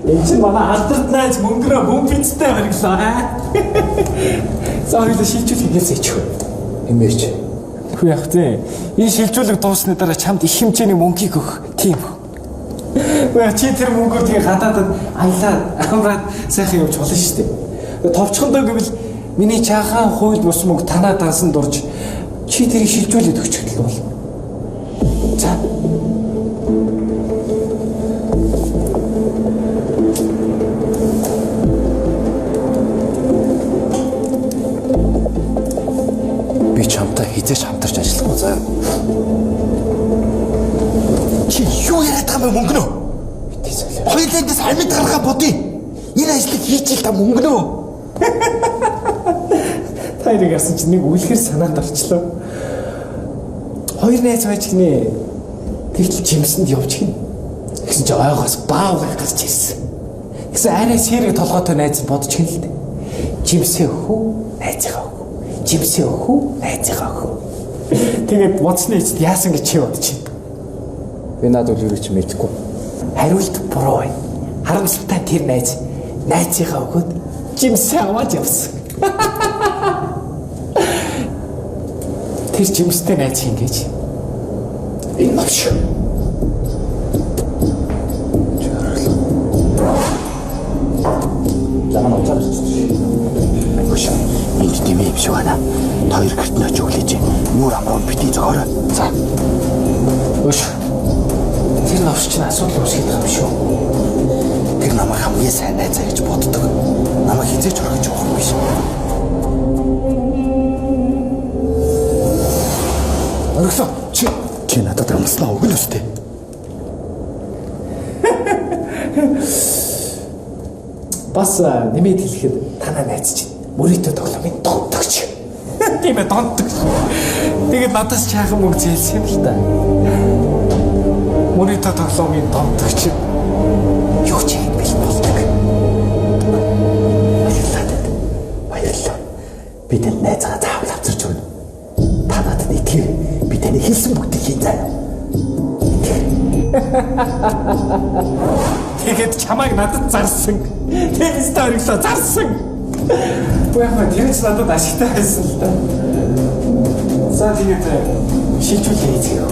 Speaker 3: Энэ чинь манай алдарт найз мөнгөрөө бөмбөцтэй бариглаа. За хоёлаа шилжүүлэх хийгээсэй ичих.
Speaker 1: Эмээч.
Speaker 3: Хүү яах вэ? Энэ шилжүүлэг дууссаны дараа чамд их хэмжээний мөнгийг өгөх тийм. Үгүй чи тэр мөнгөөр тэгээ гадаадад аялаад амраад сайхан явж болно шүү дээ. Товчхондоо гэвэл миний чаахан хууль бус мөнгө танаа дансан дурж чи тэрийг шилжүүлээд өгчихдэл бол. За.
Speaker 1: Би чамтай хизээч хамтарч ажиллахгүй заа.
Speaker 5: Чи юу яриад байгаа юм бэ мөнгөнөө? Хоёулаа эндээс амьд гаргаа бодъё. Энэ ажлыг хийчихэл та мөнгөнөө.
Speaker 3: Та хоёрыг харсан чинь нэг үлгэр санаанд орчлоо. Хоёр найз байж гинэ. Тэгтэл жимсэнд явж гин. Тэгсэн чинь ойгоос баав гарч ирсэн. Тэгсэн арай сэрэг толгойтой найз нь бодож гин л дээ. Жимсээ өгөх үү? Найзынхаа өгөх үү? Жимсээ өгөх үү? Найзынхаа өгөх үү? Тэгээд бодсны эцэст яасан гэж чи бодож байна.
Speaker 1: Би над үлгэрийг чи мэдэхгүй.
Speaker 3: Хариулт буруу байна. Харамсалтай тэр найз найзынхаа өгөөд жимсээ аваад явсан. Тэр жимстэй найз хин гэж. Энэ новш.
Speaker 1: Ламан уцаар
Speaker 5: Хөш. Энд дэмий юм шиг байна. Та хоёр гэрт нь очиж өглөөж. Нүүр амруу бити зөөрэй.
Speaker 3: За. Өш. Новш чинь асуудал үүсгэх юм шүү.
Speaker 5: Тэр намайг хамгийн сайн найзаа гэж боддог. Намайг хизээч орхиж явах юм биш.
Speaker 1: Ориглоо. Чи
Speaker 5: Чи надад амласнаа өгнө үстэй.
Speaker 3: Бас нэмээд хэлэхэд танаа найз чинь мөрийтэй тоглоомын донтогч. Тийм ээ, донтогч. Тэгээд надаас чайхан мөнгө зээлсэн юм л та. Мөрийтэй тоглоомын донтогч юу ч хийх бэлэн болдог.
Speaker 5: Баярлалаа танд. Баярлалаа. Би танд найзгаа заавал авчирч өгнө. Та надад итгэв. Би таны хэлсэн бүгдийг хийн заа.
Speaker 3: Тэгээд чамайг надад зарсан. Тийм өстой ориглоо зарсан. Үгүй яг тэр ч надад ашигтай байсан л да. За тэгээд шилжүүлээ хийцгээе.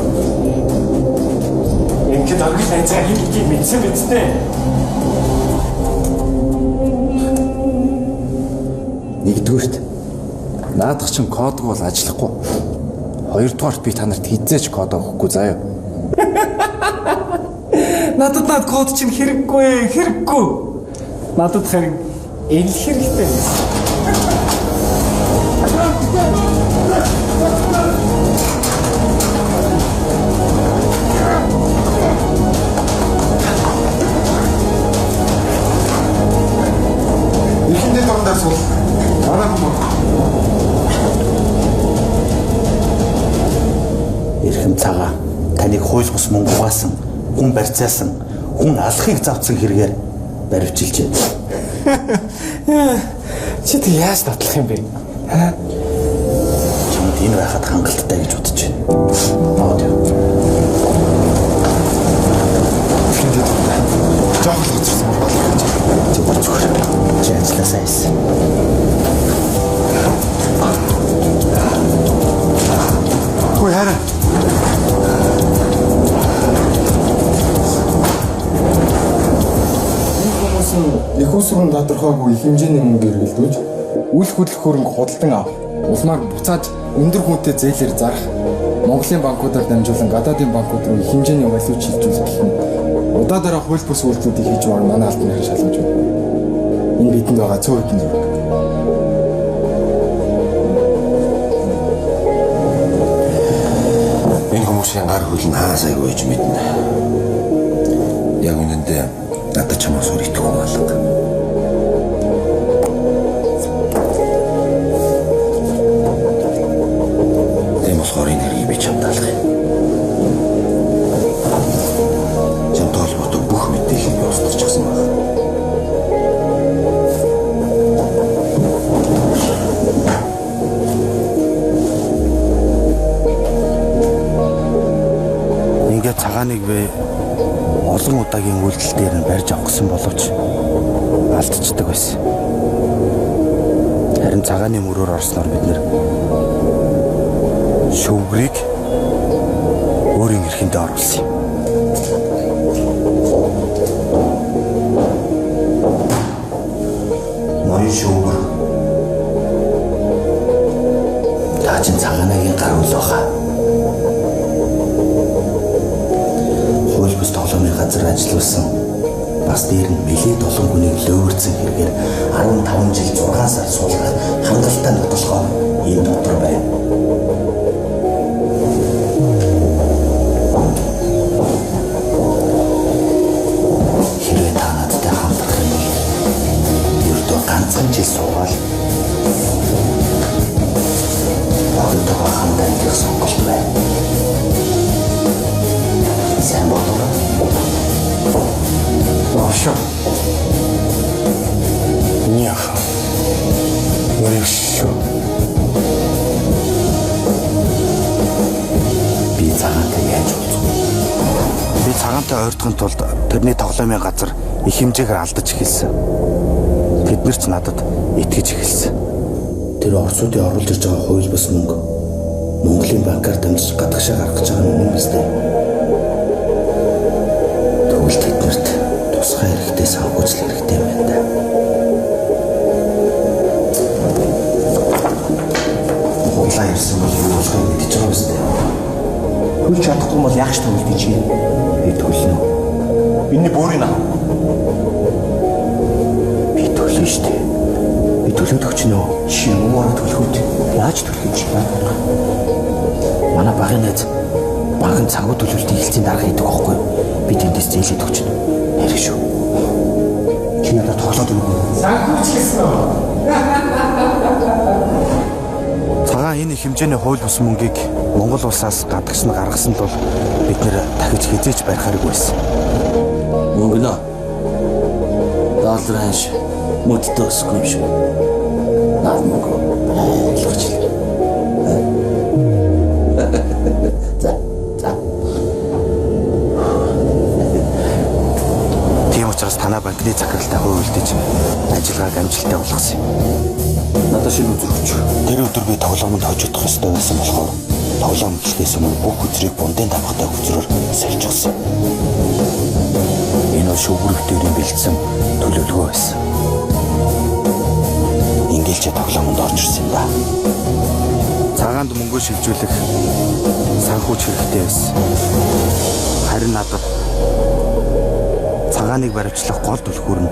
Speaker 3: Ингээд оргил найзаа хин гэдгийг мэдсэн биз дээ.
Speaker 1: Нэгдүгüрт наадах чинь кодгүй бол ажиллахгүй. Хоёрдугаарт би та нарт хизээч код өгөхгүй заяа.
Speaker 3: Надад над код чинь хэрэггүй, хэрэггүй. Надад харин эл хэрэгтэй.
Speaker 1: Эхэндээ дурандаа суул. Манай хүмүүс.
Speaker 5: Эрхэм цагаа таныг хууль бус мөнгө угаасан, хүн барьцаасан, хүн алахыг завдсан хэрэгээр баривчилжээ.
Speaker 3: Чи тэг яаж датлах юм бэ?
Speaker 5: Чамд энэ байхад хангалттай гэж бодож байна. Аваад яв.
Speaker 1: Эхэндээ дурандаа. Жохон л хоцорсон болох гэж.
Speaker 5: Зүгээр зүгээр. Чи ажилласаа хийсэн.
Speaker 1: Хөөе хараа. Энэ хүмүүс нь их усрын тодорхойгүй их хэмжээний мөнгө эргэлдүүлж үл хөдлөх хөрөнгө худалдан авах, улмаар буцааж өндөр хүнтэй зээлээр зарах, Монголын банкудаар дамжуулан гадаадын банкуд руу их хэмжээний валют шилжүүлэх гэх юм удаа дараа хууль бус үйлдэлүүдийг хийж байгаа манай албаны шалгаж байна. Энэ бидэнд байгаа цөөн хэдэн зураг.
Speaker 7: Энэ хүмүүсийн гар хөл нь хаа сайгүй байж мэднэ. Яг үнэндээ надад чамаас өөр итгэх хүн алга. Тийм болохоор энэ хэргийг би чамд алгая. Чамтай холбоотой бүх мэдээллийг би устгачихсан байна.
Speaker 5: Ингээд цагааныг би олон удаагийн үйлдэл дээр нь барьж авах гэсэн боловч алдчихдаг байсан. Харин цагааны мөрөөр орсноор бид нэр шөвгрийг өөрийн эрхэндээ оруулсан юм. Ноён шөвгөр. Та чинь цагаанагийн гар үл баха. Хууль бус тоглоомын газар ажиллуулсан. Бас дээр нь нэлээд олон хүнийг лөөрцөн хэрэгээр 15 жил 6 сар суулгах хангалттай нотолгоо энэ дотор байна. Хэрвээ та надтай хамтрах юм бол ердөө ганцхан жил суугаад охинтойгоо хамт амьдрах сонголт байна. Сайн бодоорой.
Speaker 11: Новшо. Миний ах. Мөрийг шүү.
Speaker 5: Би цагаантай яаж уулзах вэ? Би цагаантай ойртохын тулд тэрний тоглоомын газар их хэмжээгээр алдаж эхэлсэн. Тэд нар ч надад итгэж эхэлсэн. Тэр Оросуудын оруулж ирж байгаа хууль бус мөнгө Монголын банкар дамжиж гадагшаа гаргаж байгаа нь үнэн биз дээ. Тэгвэл тэднэрт тусгай хэрэгтэй санхүүжил хэрэгтэй юм байна да. Худлаа ярьсан бол юу болохыг мэдэж байгаа биз дээ.
Speaker 7: Төлж чадахгүй бол яах ч төлдөг чи.
Speaker 5: Би төлнө.
Speaker 7: Энэний бүрийг ав.
Speaker 5: Би төлнө шүү дээ. Би төлөөд өгчнө.
Speaker 7: Чи юугаар төлөх вэ? Яаж төлөх юм чи?
Speaker 5: Манай багын найз банкнд санхүү төлөвлөлтийн хэлцээний дарга хийдэг байхгүй юу? Би тэндээс зээлээд өгчнө. Нэр шүү.
Speaker 7: Чи надад тоглоод өгнө.
Speaker 3: Санхүүч гэсэн үү?
Speaker 5: Цагаан энэ их хэмжээний хууль бус мөнгийг Монгол улсаас гадагш нь гаргасан тул бид нэр дахиж хизээч барихааргүй байсан.
Speaker 6: Мөнгөнөө. Доллар ханш мөддөө өсөхгүй юм шиг. Наад мөнгө ойлгож л. За, за.
Speaker 5: Тийм учраас танаа банкны захиралтай хувь үлдээж ажиллагааг амжилттай болгосон юм.
Speaker 6: Надад шинэ үзэр өгч.
Speaker 5: Тэр өдөр би тоглоомонд хожигдох ёстой байсан болохоор тоглоом эхлэхээс өмнө бүх хүзрийг бундын давхтай хүзрээр сольжсон. Энэ бол шүгүрх дээрийн бэлдсэн төлөвлөгөө байсан. Ингээл чи тоглоомонд орж ирсэн юм да. Цагаанд мөнгөө шилжүүлэх санхүүч хэрэгтэй байсан. Харин надад цагааныг баривчлах гол түлхүүр нь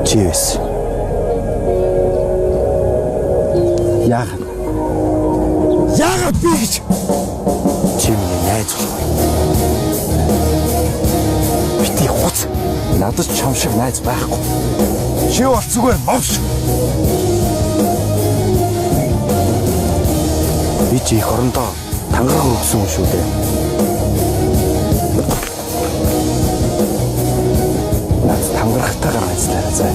Speaker 5: чи байсан. Яагаад? Яагаад би гэж? Чи миний найз болох вэ?
Speaker 1: Бити хуц. Надад чам шиг найз байхгүй. Чи бол зүгээр мовш.
Speaker 5: Би чи их орондоо тангараг өгсөн юм шүү дээ.
Speaker 1: Наад тангарагтайгаар найзлаарай заа.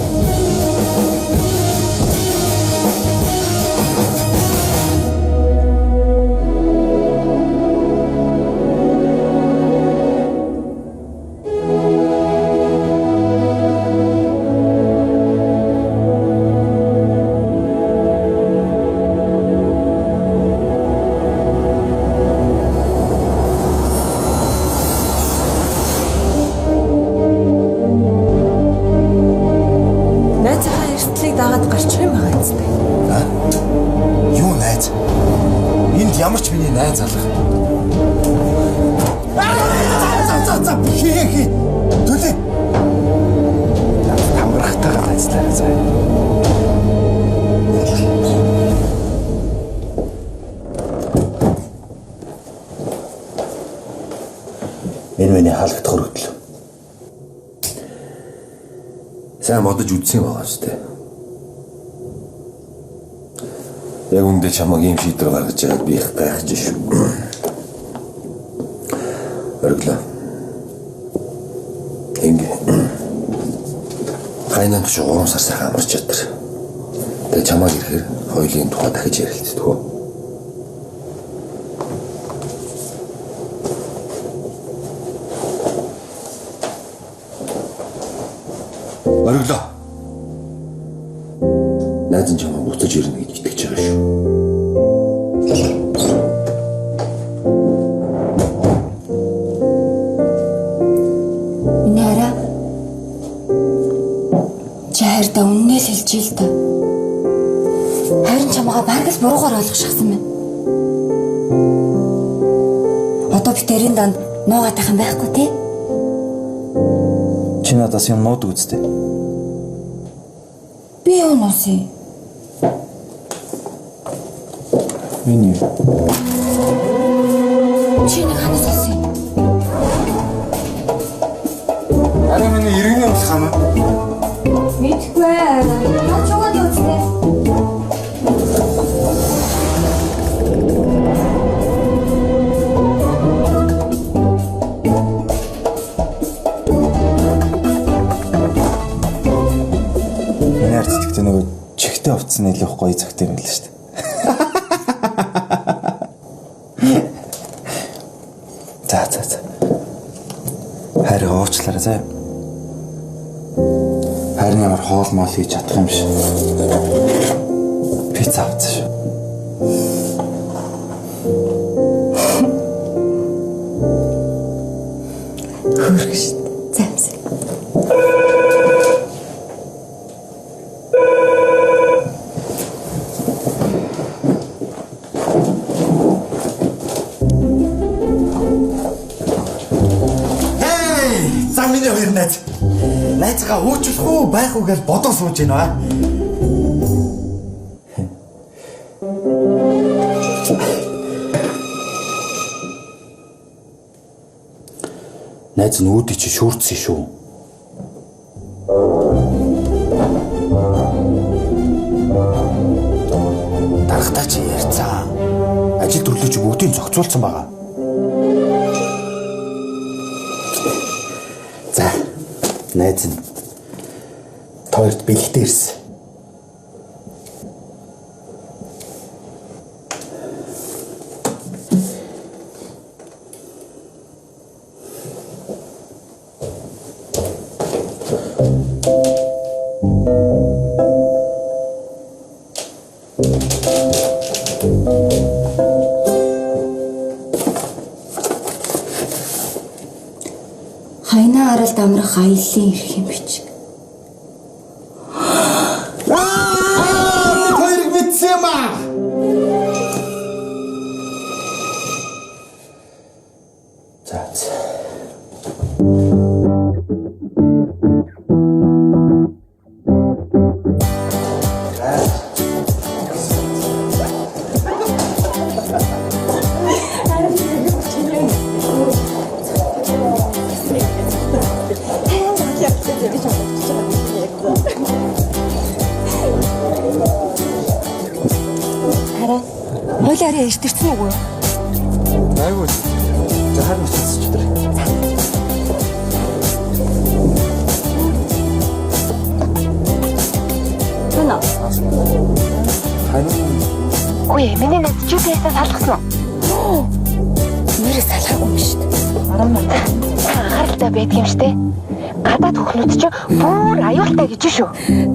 Speaker 4: Найзынхаа эрсдлийг дагаад гарчих юм байгаа зү.
Speaker 1: А? Юу найз? Энд ямар ч миний найз алга. За за за хий хий. Төлөө. Наад тангарагтайгаар найзлаарай заа.
Speaker 5: Энэ миний халагдах өргөдөл.
Speaker 7: Сайн бодож үзсэн байгаа шүү дээ. Яг үүндээ чамайг ийм шийдвэр гаргаж байгаад би их гайхаж шүү. Ориглоо. Ингээ. Хайнанд ч 3 сар сайхан амарч чадар. Тэгээ чамайг ирэхээр хоёулын тухай дахиж ярилцдаг уу? Ориглоо. Найз нь чамайг буцаж ирнэ гэж итгэж байгаа шүү.
Speaker 2: Миний хараа. Чи хайрдаа үннээ л хэлж ил та. Харин чамгаа бараг л буруугаар ойлгошсон байна. Одоо би тэрийн данд нуугаатайхан байхгүй тий?
Speaker 1: Чи надаас юм нуудаг үстэй.
Speaker 2: Би юу нуусан?
Speaker 1: Энэ юу?
Speaker 2: Чи нэг ханаас олсон юм.
Speaker 1: Арай миний иргэний болох юм уу?
Speaker 2: Мэдгүй ээ. Наа чугаад үзтээ.
Speaker 1: Миний ард тэгтээ нөгөө чихтэй хувцсан илүү гоё цагтай юм байл шүү дээ. За за за. Хайрыг уучлаарай заа. Харин ямар хоол моол хийж чадах юм шиг. Пицца авсан шүү.
Speaker 2: Хөөрхөн шүү дээ. Займсаг.
Speaker 5: миний хоёр найз. Найзгаа уучлах уу байх уу гэж бодоо сууж байна аа. Найз нь үүдий чи шүүрдсэн шүү. Дарагтаа чи ярьцаа. Ажил төрлөө чи бүгдийг зохицуулсан байгаа. За, найз нь тойрд бэлэгтэй ирсэн.
Speaker 2: Хайна аралд амрах аяллаа ирэх юм бич.
Speaker 5: Аа, хоёрыг мэдсэн юм аа. За.
Speaker 8: Хараа. Хойлоо арай эрт ирсэн үгүй юу?
Speaker 1: Айгуу. За харин очиж тэр.
Speaker 2: Түнэ.
Speaker 1: Харин
Speaker 8: Үгүй ээ, миний найз GPS-аас салгасан уу?
Speaker 2: Нэрээ салгаагүй юм шүү дээ.
Speaker 8: Анхааралтай байдаг юм штэ. Гадаад хүүхнүүд чинь бүр аюултай гэж шүү.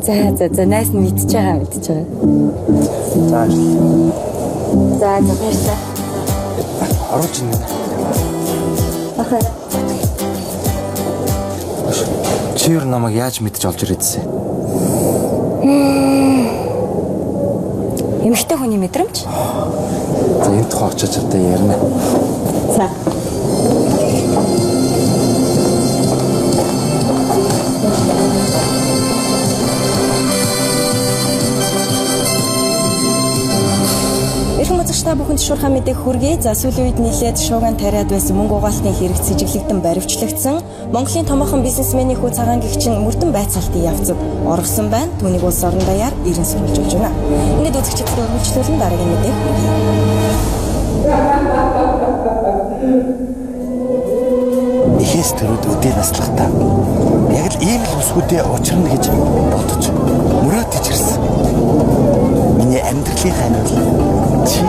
Speaker 2: За за за найз нь мэдчихэж байгаа мэдчихэж байгаа.
Speaker 1: За ажиллаа.
Speaker 2: За за баярлалаа.
Speaker 1: Оруулж ирнэ.
Speaker 2: Ахаа.
Speaker 1: Чи юу намайг яаж мэдэж олж ирээдсэн?
Speaker 2: Эмэгтэй хүний мэдрэмж.
Speaker 1: За энэ тухай очиж чадаа ярина.
Speaker 2: За.
Speaker 4: Эрхэм үзэгч та бүхэнд шуурхай мэдээг хүргэе. За сүүлийн үед нэлээд шууган тариад байсан мөнгө угаалтын хэрэг сэжиглэгдэн баривчлагдсан Монголын томоохон бизнесменийн хүү цагаан гэгч нь мөрдөн байцаалтын явцад оргосон байна. Түүнийг улс орон даяар ирэн сурвалж болж байна. Ингээд үзэгчдэд өргөжлүүлэн дараагийн мэдээг хүргэе.
Speaker 5: Эхээс төрөд өдөө наслахтаа яг л ийм л бүсгүүдээ учрна гэж бодож мөрөөдөж ирсэн. Миний амьдралын ханиул чи.